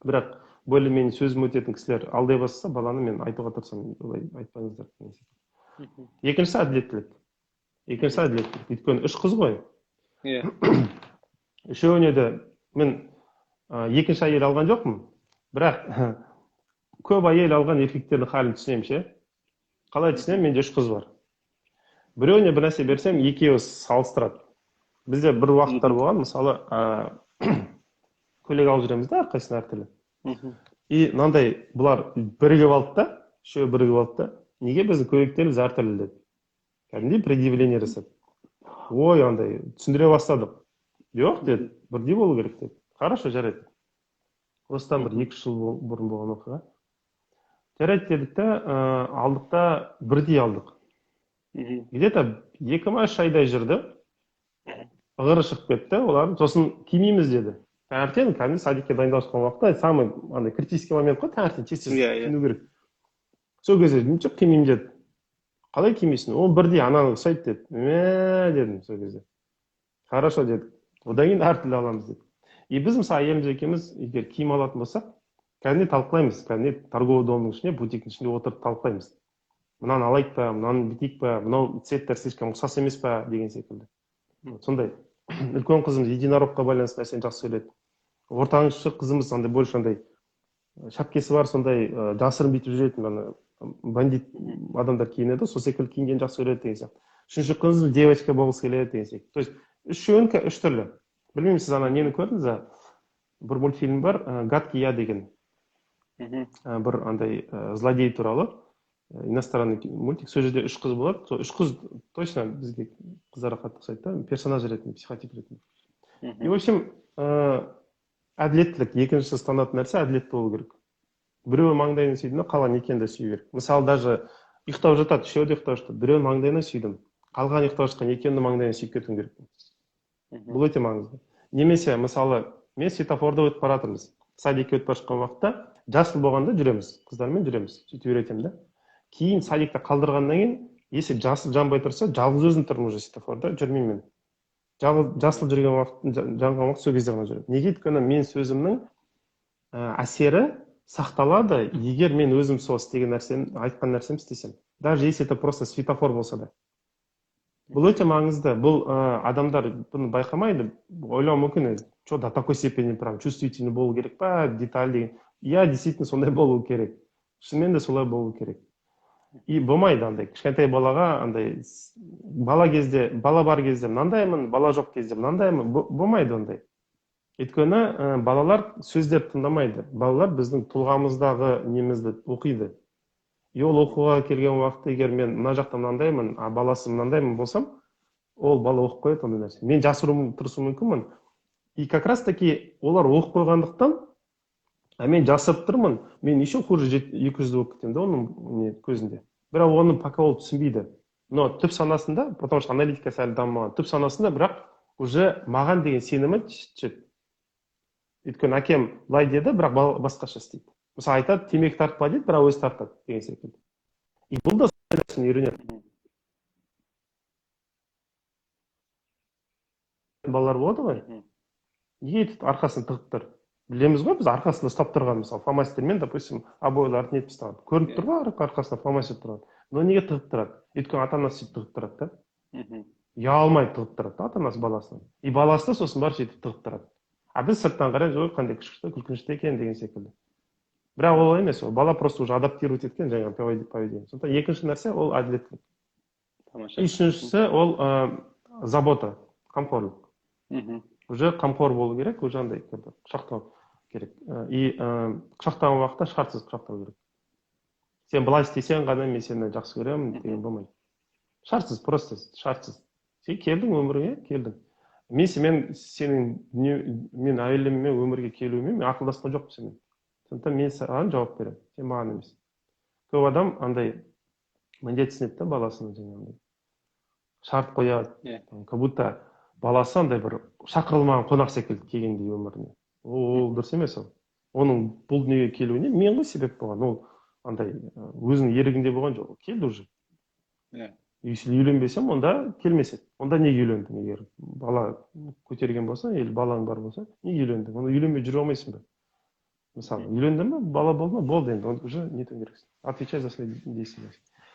Бірақ более-менее сөзім өтетін кісілер алдай бастаса, баланы мен айтуға тырысамын, олай айтпаңыздар деген секілді. Екіншісі әділеттілік. Екіншісі әділеттілік. Өйткені 3 қыз ғой. Үшеуіне де мен екінші әйел алған жоқпын, бірақ көп әйел алған еркектердің халін түсінемін ше. Қалай түсінемін? Менде 3 қыз бар. Біреуіне бір нәрсе берсем, екеуі салыстырады. Бізде бір уақыттар болған, мысалы, көйлек алып жүреміз да, әрқайсысына әртүрлі. И мынандай бұлар бірігіп алды да, үшеуі бірігіп алды да, неге біздің көйлектеріміз әртүрлі деді. Кәдімгідей предъявление жасады. Ой, андай түсіндіре бастадық. Жоқ деді, бірдей болу керек деді. Хорошо, жарайды. Осыдан бір 2 жыл бұрын болған оқиға. Жарайды дедік та, алдық та, бірдей алдық. Где-то 2 ма 3 айдай жүрді. Ығыры шығып кетті, олар сосын кимейміз деді. Таңертең кәдімгі садикке дайындалып жатқан уақытта самый андай критический момент қой, таңертең тез-тез киіну керек. Сол кезде жоқ кимеймін деді. Қалай кимейсің? Ол бірдей ананы ұқсайды деді. Мә дедім сол кезде. Хорошо дедік. Одан кейін әртүрлі аламыз деді. И біз, мысалы, әйеліміз екеуміз егер киім алатын болсақ, кәдімгідей талқылаймыз, кәдімгідей торговый домның ішінде, бутиктің ішінде отырып талқылаймыз. Мынаны алайық па, мынаны бүйтейік па, мынау цветтер слишком ұқсас емес па деген секілді. Сондай. Үлкен қызымыз единорогқа байланысты нәрсені жақсы көреді. Ортаңшы қызымыз андай больше андай шапкесі бар, сондай жасырын бүйтіп жүретін, ана бандит адамдар киінеді, сол секілді киінгенді жақсы көреді деген сияқты. Үшінші қызымыз девочка болғысы келеді деген секілді. То есть үшеуінікі үш түрлі. Білмеймін, сіз ана нені көрдіңіз ба? Бір мультфильм бар, «Гадкий я» деген. Бір андай злодей туралы иностранный мультик. Сол жерде үш қыз болады. Сол үш қыз точно бізге, қыздарға қатты ұқсайды да, персонаж ретінде, психотип ретінде. И в общем, әділеттілік екінші ұстанатын нәрсе, әділетті болу керек. Біреуі маңдайынан сүйді ме, қалған екеуін де сүю керек. Мысалы, даже ұйықтап жатады, үшеуі де ұйықтап жатады, біреуінің маңдайынан сүйдім, қалған ұйықтап жатқан екеуінің де маңдайынан сүйіп кетуім керек. Бұл өте маңызды. Немесе, мысалы, мен светофорда өтіп бара жатырмыз, садикке өтіп бара жатқан уақытта жасыл болғанда жүреміз, қыздармен жүреміз, сөйтіп үйретемін да. Кейін садикте қалдырғаннан кейін, если жасыл жанбай тұрса, жалғыз өзім тұрмын уже светофорда, жүрмеймін мен. Жалғыз жасыл жүрген уақыт, жанған уақыт, сол кезде ғана жүремін. Неге? Өйткені мен сөзімнің әсері сақталады, егер мен өзім сол істеген нәрсені, айтқан нәрсемді істесем. Даже если это просто светофор болса да. Бұл өте маңызды. Бұл адамдар бұны байқамайды, ойлауы мүмкін, что до такой степени прям чувствительный болу керек па, деталь деген. Иә, действительно сондай болу керек. Шынымен де солай болу керек. И болмайды андай кішкентай балаға андай бала кезде, бала бар кезде мынандаймын, бала жоқ кезде мынандаймын, болмайды ондай. Өйткені балалар сөздерді тыңдамайды. Балалар біздің тұлғамыздағы немізді оқиды. И ол оқуға келген уақытта, егер мен мына жақта мынандаймын, а баласы мынандаймын болсам, ол бала оқып қояды ондай нәрсе. Мен жасыруым тырысуым мүмкінмін. И как раз таки олар оқып қойғандықтан, а мен жасырып тұрмын, мен еще хуже, екі жүзді болып кетемін да оның не көзінде. Бірақ оны пока ол түсінбейді. Но түп санасында, потому что аналитикасы әлі дамымаған, түп санасында бірақ уже маған деген сенімі түседі. Өйткені әкем былай деді, бірақ басқаша істейді. Мысалы, айтады, темекі тартпа дейді, бірақ өзі тартады деген секілді. И бұл да сондай нәрсені үйренеді. Балалар болады ғой. Неге өйтіп арқасын тығып тұр? Білеміз ғой, біз арқасында ұстап тұрған, мысалы, фломастермен, допустим, обойларды нетіп тастаған. Көрініп тұр ғой арқасында фломастер тұрған. Но неге тығып тұрады? Өйткені ата анасы сөйтіп тығып тұрады да. Ұялмай тығып тұрады да ата анасы баласынан. И баласы да сосын барып сөйтіп тығып тұрады. А біз сырттан қараймыз, ой, қандай күшті, күлкінішті екен деген секілді. Бірақ ол емес, ол бала просто уже адаптировать еткен жаңағы поведение. Сондықтан екінші нәрсе ол әділеттілік. Тамаша. Үшіншісі ол забота, қамқорлық. Уже қамқор болу керек, уже андай құшақтау керек. И құшақтаған уақытта шартсыз құшақтау керек. Сен былай істесең ғана мен сені жақсы көремін деген болмайды. Шартсыз, просто шартсыз. Сен келдің өміріңе, келдің. Мен сенімен, сенің дүние, мен әйеліме өмірге келуіме мен ақылдасқан жоқпын сенімен. Сондықтан мен саған жауап беремін, сен маған емес. Көп адам андай міндетсінеді да баласына, жаңағындай шарт қояды. Как будто баласы андай бір шақырылмаған қонақ секілді келгендей өміріне. Ол дұрыс емес ол. Оның бұл дүниеге келуіне мен ғой себеп болған. Ол андай өзінің ерігінде болған жоқ, ол келді уже. Если үйленбесем, онда келмес еді. Онда неге үйлендің? Егер бала көтерген болса, или балаң бар болса, неге үйлендің? Онда үйленбей жүре алмайсың ба? Мысалы, үйлендің бе, бала болды ма? Болды енді, оны уже нету керексің. Отвечай за свои действия.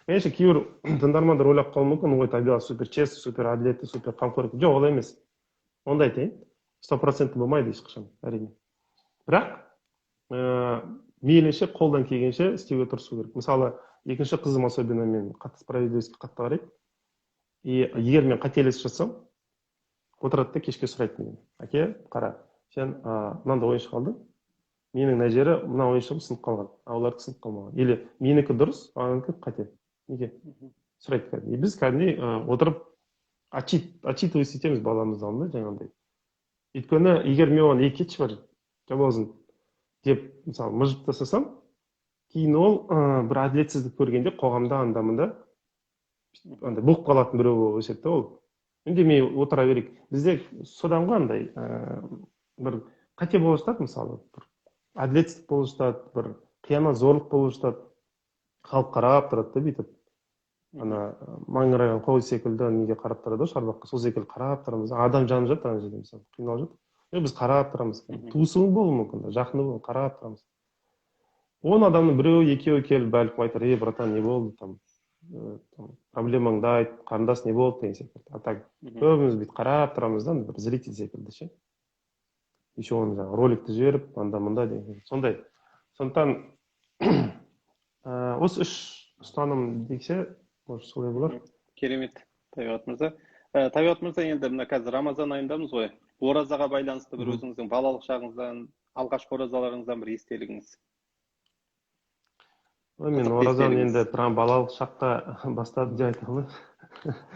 Конечно, кейбір тыңдармандар ойлап қалуы мүмкін, ой, табиғат супер честный, супер әділетті, супер қамқор екен. Жоқ, олай емес. Онда айтайын, 100% болмайды ешқашан, әрине. Бірақ мейлінше қолдан келгенше істеуге тырысу керек. Мысалы, екінші қызым особенно мен қатты справедливостьке қатты қарайды. И егер мен қателесіп жатсам, отырады да кешке сұрайды менен. Әке, қара, сен мынандай ойыншық алдың, менің мына жері мына ойыншығым сынып қалған, а олардікі сынып қалмаған. Или менікі дұрыс, а оныкі қате. Неге? Сұрайды кәдімгідей. И біз кәдімгідей отырып отчитываться етеміз баламыздың алдында жаңағындай. Өйткені егер мен оған ей кетші бар, жап аузын деп, мысалы, мыжып тастасам, кейін ол бір әділетсіздік көргенде қоғамда анда-мында андай бұғып қалатын біреу болып өседі да ол. Үндемей отыра берейік. Бізде содан ғой андай бір қате болып жатады, мысалы, бір әділетсіздік болып жатады, бір қиянат, зорлық болып жатады. Халық қарап тұрады да бүйтіп. Ана маңыраған қой секілді неге қарап тұрады ғой, шарбаққа, сол секілді қарап тұрамыз. Адам жанып жатыр ана жерде, мысалы, қиналып жатыр. Біз қарап тұрамыз. Туысың болуы мүмкін, жақыны болуы, қарап тұрамыз. 10 адамның біреуі, екеуі келіп бәлкім айтар: «Ей, братан, не болды там, проблемаңды айт, қарындас, не болды?» деген секілді. А так көбіміз бүйтіп қарап тұрамыз да, бір зритель секілді ше. Еще оны жаңағы роликті жіберіп, анда мында деген сондай. Сондықтан осы үш ұстаным десе, может, солай болар. Керемет, Табиғат мырза. Табиғат мырза, енді мына қазір Рамазан айындамыз ғой. Оразаға байланысты бір өзіңіздің балалық шағыңыздан, алғашқы оразаларыңыздан бір естелігіңіз. Мен оразаны енді прям балалық шақта бастадым деп айта алмаймын.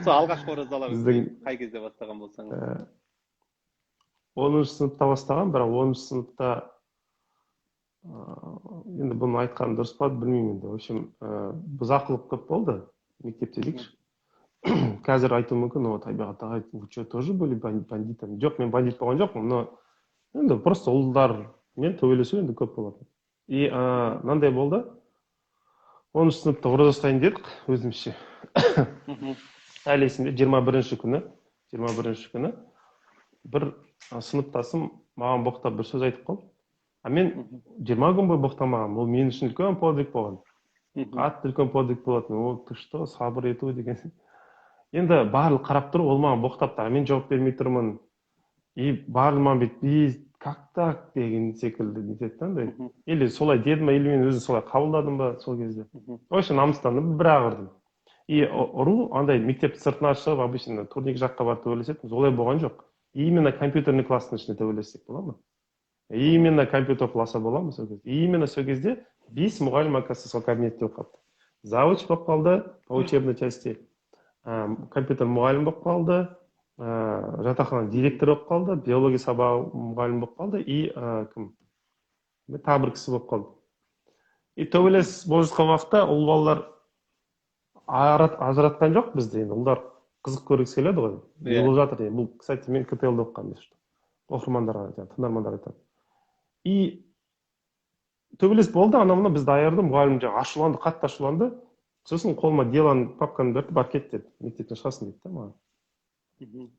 Сол алғашқы оразаларыңыз қай кезде бастаған болсаңыз? 10-сыныпта бастаған, бірақ 10-сыныпта енді бұны айтқаным дұрыс па, білмеймін енді. В общем, бұзақылық көп болды мектепте дейікші. Қазір айтуым мүмкін: «О, Табиғат ағай, вы что, тоже были бандитами?» Жоқ, мен бандит болған жоқпын, но енді просто ұлдармен төбелесу енді көп болатын. И мынандай болды: 10-сыныпта ораза ұстайын дедік өзімізше. Әлі есімде, 21-күні, 21-күні бір сыныптасым маған боқтап бір сөз айтып қалды. А мен 20 күн бойы боқтамағанмын. Ол мен үшін үлкен подвиг болған, қатты үлкен подвиг болатын. О, ты что, сабыр ету деген. Енді барлығы қарап тұр, ол маған боқтапты, а мен жауап бермей тұрмын. И барлығы маған бүйтіп: «И как так?» деген секілді нетеді да андай. Или солай деді ма, или мен өзім солай қабылдадым ба сол кезде. В общем, намыстандым, бір ақ ұрдым. И ұру андай мектеп сыртына шығып, обычно турник жаққа барып төбелесетінбіз, олай болған жоқ. Именно компьютерный класстың ішінде төбелессек бола ма, именно компьютер құласа бола ма сол кезде? Именно сол кезде бес мұғалім, оказывается, сол кабинетте болып қалыпты. Завуч болып қалды по учебной части, компьютер мұғалім болып қалды, жатақхананың директоры болып қалды, биология сабағы мұғалім болып қалды и кім, тағы бір кісі болып қалды. И төбелес болып жатқан уақытта ұл балалар ажыратқан жоқ бізді. Енді ұлдар қызық көргісі келеді ғой, не болып жатыр деген. Бұл, кстати, мен КТЛ да оқығанмын, если что, оқырмандарға, жаңағы тыңдармандарға айтамын. И төбелес болды, анау мынау бізді айырды. Мұғалім жаңағы ашуланды, қатты ашуланды. Сосын қолыма делоны, папканы берді: «Бар, кет», – деді, «мектептен шығасың», – дейді да маған.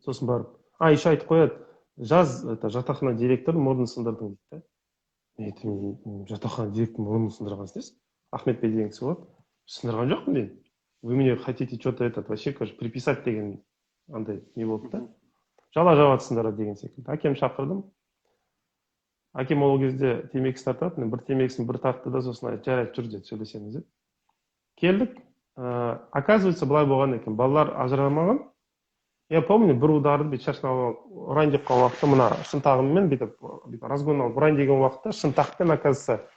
Сосын барып, а еще айтып қояды: «Жаз, это жатақхана директоры мұрнын сындырдың», – дейді да. Мен айтамын: «Жатақхана директорының мұрнын сындырған несі?» Ахмет бей деген кісі болады. «Сындырған жоқпын», – деймін. «Вы мне хотите что то этот вообще, короче, приписать» деген андай не болды да, жала жабатсыңдар деген секілді. Әкем шақырдым. Әкем ол кезде темекі тартатын, бір темекісін бір тартты да, сосын айтты: «Жарайды, жүр, – деді, – сөйлесеміз», – деп. Келдік. Оказывается, былай болған екен: балалар ажырамаған. Я помню, бір ударды бүйтіп шашын алып ұрайын деп қалған уақытта, мына шынтағыммен бүйтіп разгон алып ұрайын деген уақытта, шынтақпен, оказывается,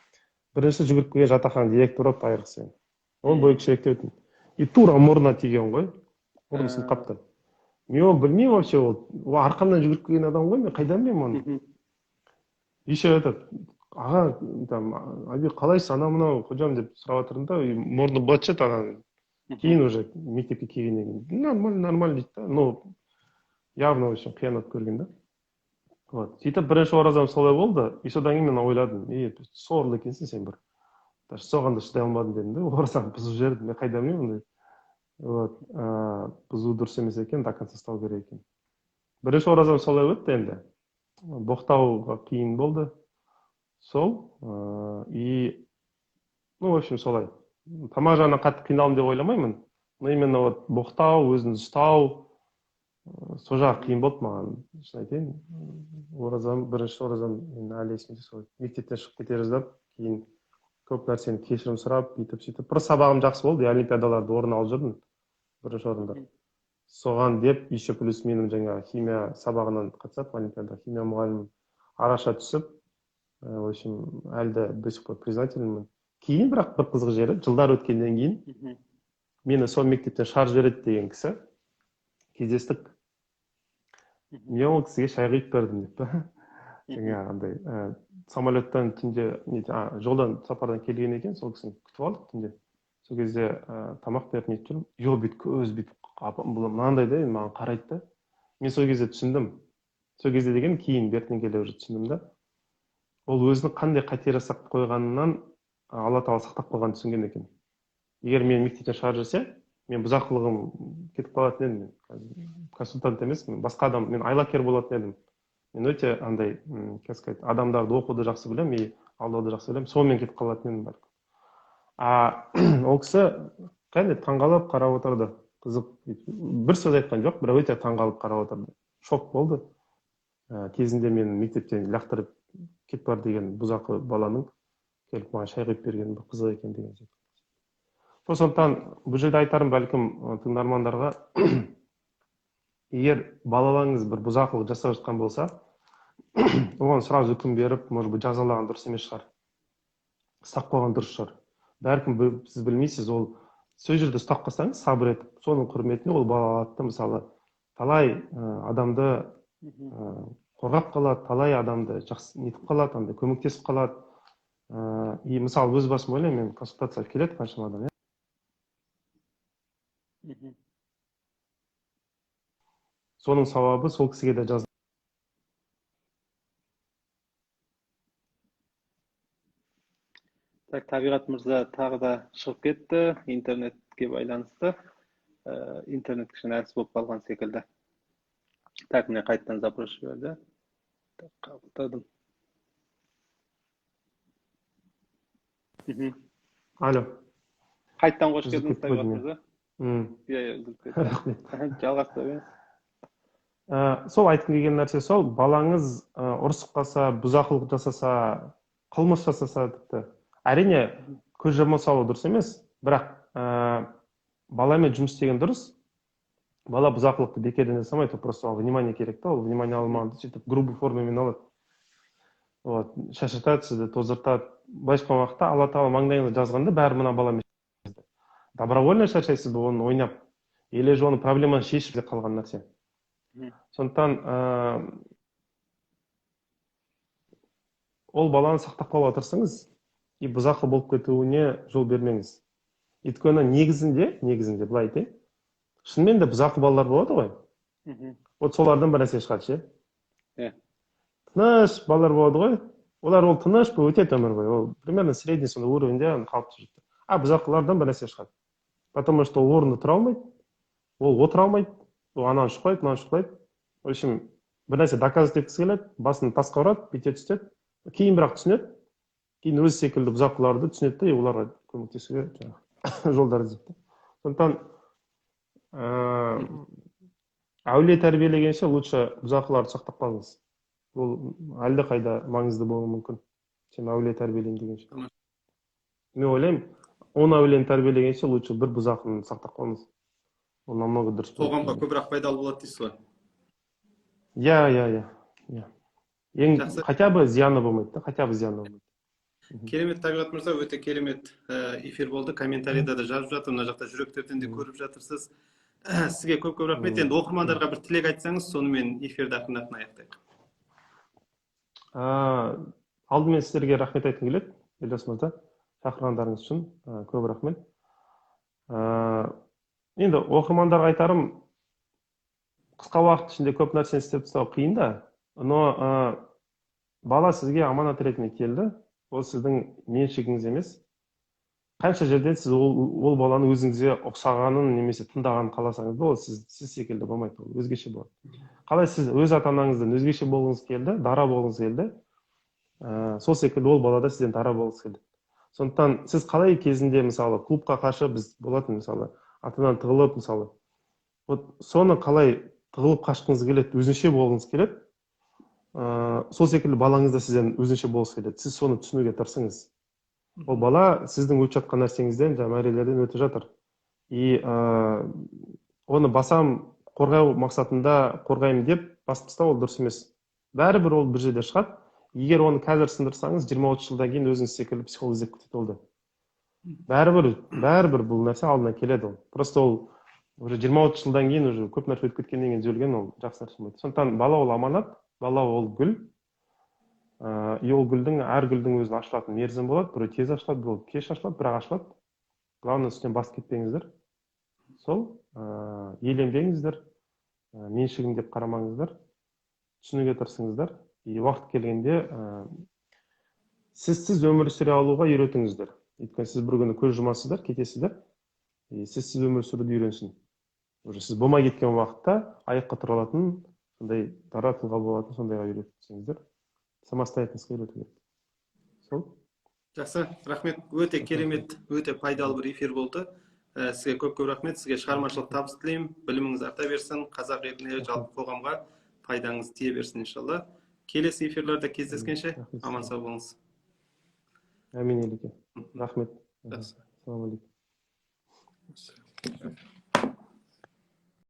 бірінші жүгіріп келген жатақхана директоры болып айырғысы, ол бойы кішіректеу, и тура мұрнына тиген ғой, мұрны сынып қалыпты. Мен оны білмеймін вообще, ол арқамнан жүгіріп келген адам ғой, мен қайдан білемін оны? Еще этот аға там: «Аби, қалайсыз, анау мынау қожам?» – деп сұрап жатырмын да. И мұрны быт ана. Кейін уже мектепке келгеннен кейін: «Нормально, нормально», – дейді да. Ну, явно, в общем, қиянат көрген да. Вот сөйтіп бірінші оразам солай болды. И содан кейін мен ойладым: «Е, сорлы екенсің сен бір, даже соған да шыдай алмадың», – дедім да. Оразаны бұзып жібердім, мен қайдан білемін ондай? Вот бұзу дұрыс емес екен, до конца ұстау керек екен. Бірінші оразам солай өтті. Енді боқтауға қиын болды сол. И ну, в общем, солай. Тамақ жағынан қатты қиналдым деп ойламаймын, но именно вот боқтау, өзін ұстау, сол жағы қиын болды маған, шын айтайын. Оразам, бірінші оразам мен әлі есімде, сол мектептен шығып кете жаздап, кейін көп нәрсені кешірім сұрап, бүйтіп сөйтіп. Просто сабағым жақсы болды и олимпиадаларда орын алып жүрдім, бірінші орындар. Соған деп, еще плюс менің жаңағы химия сабағынан қатысады олимпиада, химия мұғалімім араша түсіп, в общем, әлі де до сих пор признательный мын. Кейін бірақ бір қызық жері, жылдар өткеннен кейін мені сол мектептен шығарып жібереді деген кісі, кездестік. Мен ол кісіге шай құйып бердім деп па, жаңағындай самолеттан түнде не, жолдан, сапардан келген екен. Сол кісіні күтіп алдық түнде. Сол кезде тамақ беріп нетіп жүрмін, и ол бүйтіп көзі бүйтіп мынандай да, енді маған қарайды да. Мен сол кезде түсіндім, сол кезде деген кейін, бертін келе уже түсіндім да, ол өзінің қандай қате жасап қойғанынан Алла Тағала сақтап қойғанын түсінген екен. Егер мені мектептен шығарып жіберсе, мен бұзақылығым кетіп қалатын едім. Мен консультант емеспін, басқа адам, мен айлакер болатын едім. Мен өте андай, как сказать, адамдарды оқуды жақсы білемін и алдауды жақсы білемін, сонымен кетіп қалатын едім бәлкім. А ол кісі кәдімгідей таңғалып қарап отырды. Қызық, бір сөз айтқан жоқ, бірақ өте таңғалып қарап отырды. Шок болды. Кезінде мен мектептен лақтырып кетіп бар деген бұзақы баланың келіп маған шай құйып бергені бір қызық екен деген сияқты. Сондықтан бұл жерде айтарым бәлкім тыңдармандарға, егер балаларыңыз бір бұзақылық жасап жатқан болса, оған сразу үкім беріп, может быть, жазалаған дұрыс емес шығар. Ұстап қойған дұрыс шығар. Бәлкім сіз білмейсіз, ол сол жерде ұстап қалсаңыз, сабыр етіп, соның құрметіне ол бала алады да, мысалы, талай адамды қорғап қалады, талай адамды жақсы нетіп қалады, андай көмектесіп қалады. И мысалы, өз басым ойлаймын, мен консультацияға келеді қаншама адам, иә. Соның сауабы сол кісіге де жазылады. Так, Табиғат мырза тағы да шығып кетті интернетке байланысты. Интернет кішкене әлсіз болып қалған секілді. Так, міне қайтадан запрос жіберді. Так, қабылдадым. Алло. Қайтадан қош келдіңіз, Табиғат мырза. Иә, үзіліп кетті. Рахмет. Жалғастыра беріңіз. Сол айтқым келген нәрсе сол, балаңыз ұрысып қалса, бұзақылық жасаса, қылмыс жасаса тіпті. Әрине, көз жұма салу дұрыс емес, бірақ баламен жұмыс істеген дұрыс. Бала бұзақылықты бекерден жасамайды, ол просто оған внимание керек та, ол внимание алмағанда сөйтіп грубый формамен алады. Вот, шашыртады сізді, тоздыртады. Былайша айтқан уақытта Алла тағала маңдайыңызда жазғанда бәрі мына баламен добровольно шаршайсыз ба оны ойнап, или же оның проблеманы шешіп қалған нәрсе. Сондықтан ол баланы сақтап қалуға тырысыңыз и бұзақы болып кетуіне жол бермеңіз. Өйткені негізінде былай айтайын, шынымен де бұзақы балалар болады ғой. Вот солардан бір нәрсе шығады ше. Тыныш балалар болады ғой. Олар ол тыныш болып өтеді өмір бойы. Ол примерно средний сондай уровеньде қалып жүреді. А бұзақылардан бір нәрсе шығады. Потому что ол орнында тұра алмайды, ол отыра алмайды, ол ананы шұқылайды, мынаны шұқылайды. В общем, бір нәрсе доказывать еткісі келеді, басын тасқа ұрады, бүйте түседі. Кейін бірақ түсінеді. Кейін өзі секілді бұзақыларды түсінеді де, оларға көмектесуге жолдар іздейді. Сондықтан әулие тәрбиелегенше лучше бұзақыларды сақтап қалыңыз. Ол әлдеқайда маңызды болуы мүмкін. Сен әулие тәрбиелеймін дегенше. Мен ойлаймын, 10 әулиені тәрбиелегенше лучше бір бұзақыны сақтап қалыңыз. Ол намного дұрыс болады. Қоғамға көбірек пайдалы болады дейсіз ғой? Иә. Ең хотя бы зияны болмайды да, хотя бы зияны болмайды. Керемет, Табиғат мырза, өте керемет эфир болды. Комментарийда да жазып жатыр, мына жақта жүректерден де көріп жатырсыз. Сізге көп-көп рахмет. Енді оқырмандарға бір тілек айтсаңыз, сонымен эфирді ақырын-ақырын аяқтайық. Алдымен сіздерге рахмет айтқым келеді, Елдос мырза, шақырғандарыңыз үшін көп рахмет. Енді оқырмандарға айтарым, қысқа уақыт ішінде көп нәрсені істеп тастау қиын да, но бала сізге аманат ретінде келді, ол сіздің меншігіңіз емес. Қанша жерден сіз ол баланы өзіңізге ұқсағанын немесе тыңдағанын қаласаңыз да, ол сіз секілді болмайды, ол өзгеше болады. Қалай сіз өз ата-анаңыздан өзгеше болғыңыз келді, дара болғыңыз келді, сол секілді ол бала да сізден дара болғысы келді. Сондықтан сіз қалай кезінде, мысалы, клубқа қашып біз болатын, мысалы, ата-анадан тығылып, мысалы, вот соны қалай тығылып қашқыңыз келеді, өзінше болғыңыз келеді, сол секілді балаңыз да сізден өзінше болғысы келеді. Сіз соны түсінуге тырысыңыз. Ол бала сіздің өтіп жатқан нәрсеңізден, жаңа мәрейлерден өтіп жатыр. И оны басам қорғау мақсатында қорғаймын деп басып тастау ол дұрыс емес. Бәрібір ол бір жерде шығады. Егер оны қазір сындырсаңыз, 20-30 жылдан кейін өзіңіз секілді психолог іздеп кетеді ол да. Бәрібір бұл нәрсе алдына келеді ол. Просто ол уже 20-30 жылдан кейін уже көп нәрсе өтіп кеткеннен кейін түзелген, ол жақсы нәрсе болмайды. Сондықтан бала ол аманат, бала ол гүл. И ол гүлдің, әр гүлдің өзінің ашылатын мерзімі болады, біреу тез ашылады, біреу кеш ашылады, бірақ ашылады. Главное, үстінен басып кетпеңіздер. Сол, еленбеңіздер, меншігім деп қарамаңыздар, түсінуге тырысыңыздар. И уақыт келгенде сізсіз өмір сүре алуға үйретіңіздер. Өйткені сіз бір күні көз жұмасыздар, кетесіздер. И сізсіз өмір сүруді үйренсін. Уже сіз болмай кеткен уақытта аяққа тұра алатын Сондай дара тұлға болатын, сондайға үйретсеңіздер, самостоятельность қа үйрету керек сол. Жақсы, рахмет. Өте керемет, өте пайдалы бір эфир болды. Сізге көп көп рахмет. Сізге шығармашылық табыс тілеймін, біліміңіз арта берсін, қазақ еліне, жалпы қоғамға пайдаңыз тие берсін, иншалла. Келесі эфирлерде кездескенше, Рахмет. аман сау болыңыз. Әмин, Елеке, рахмет. Жақсы. Ассалаумағалейкум.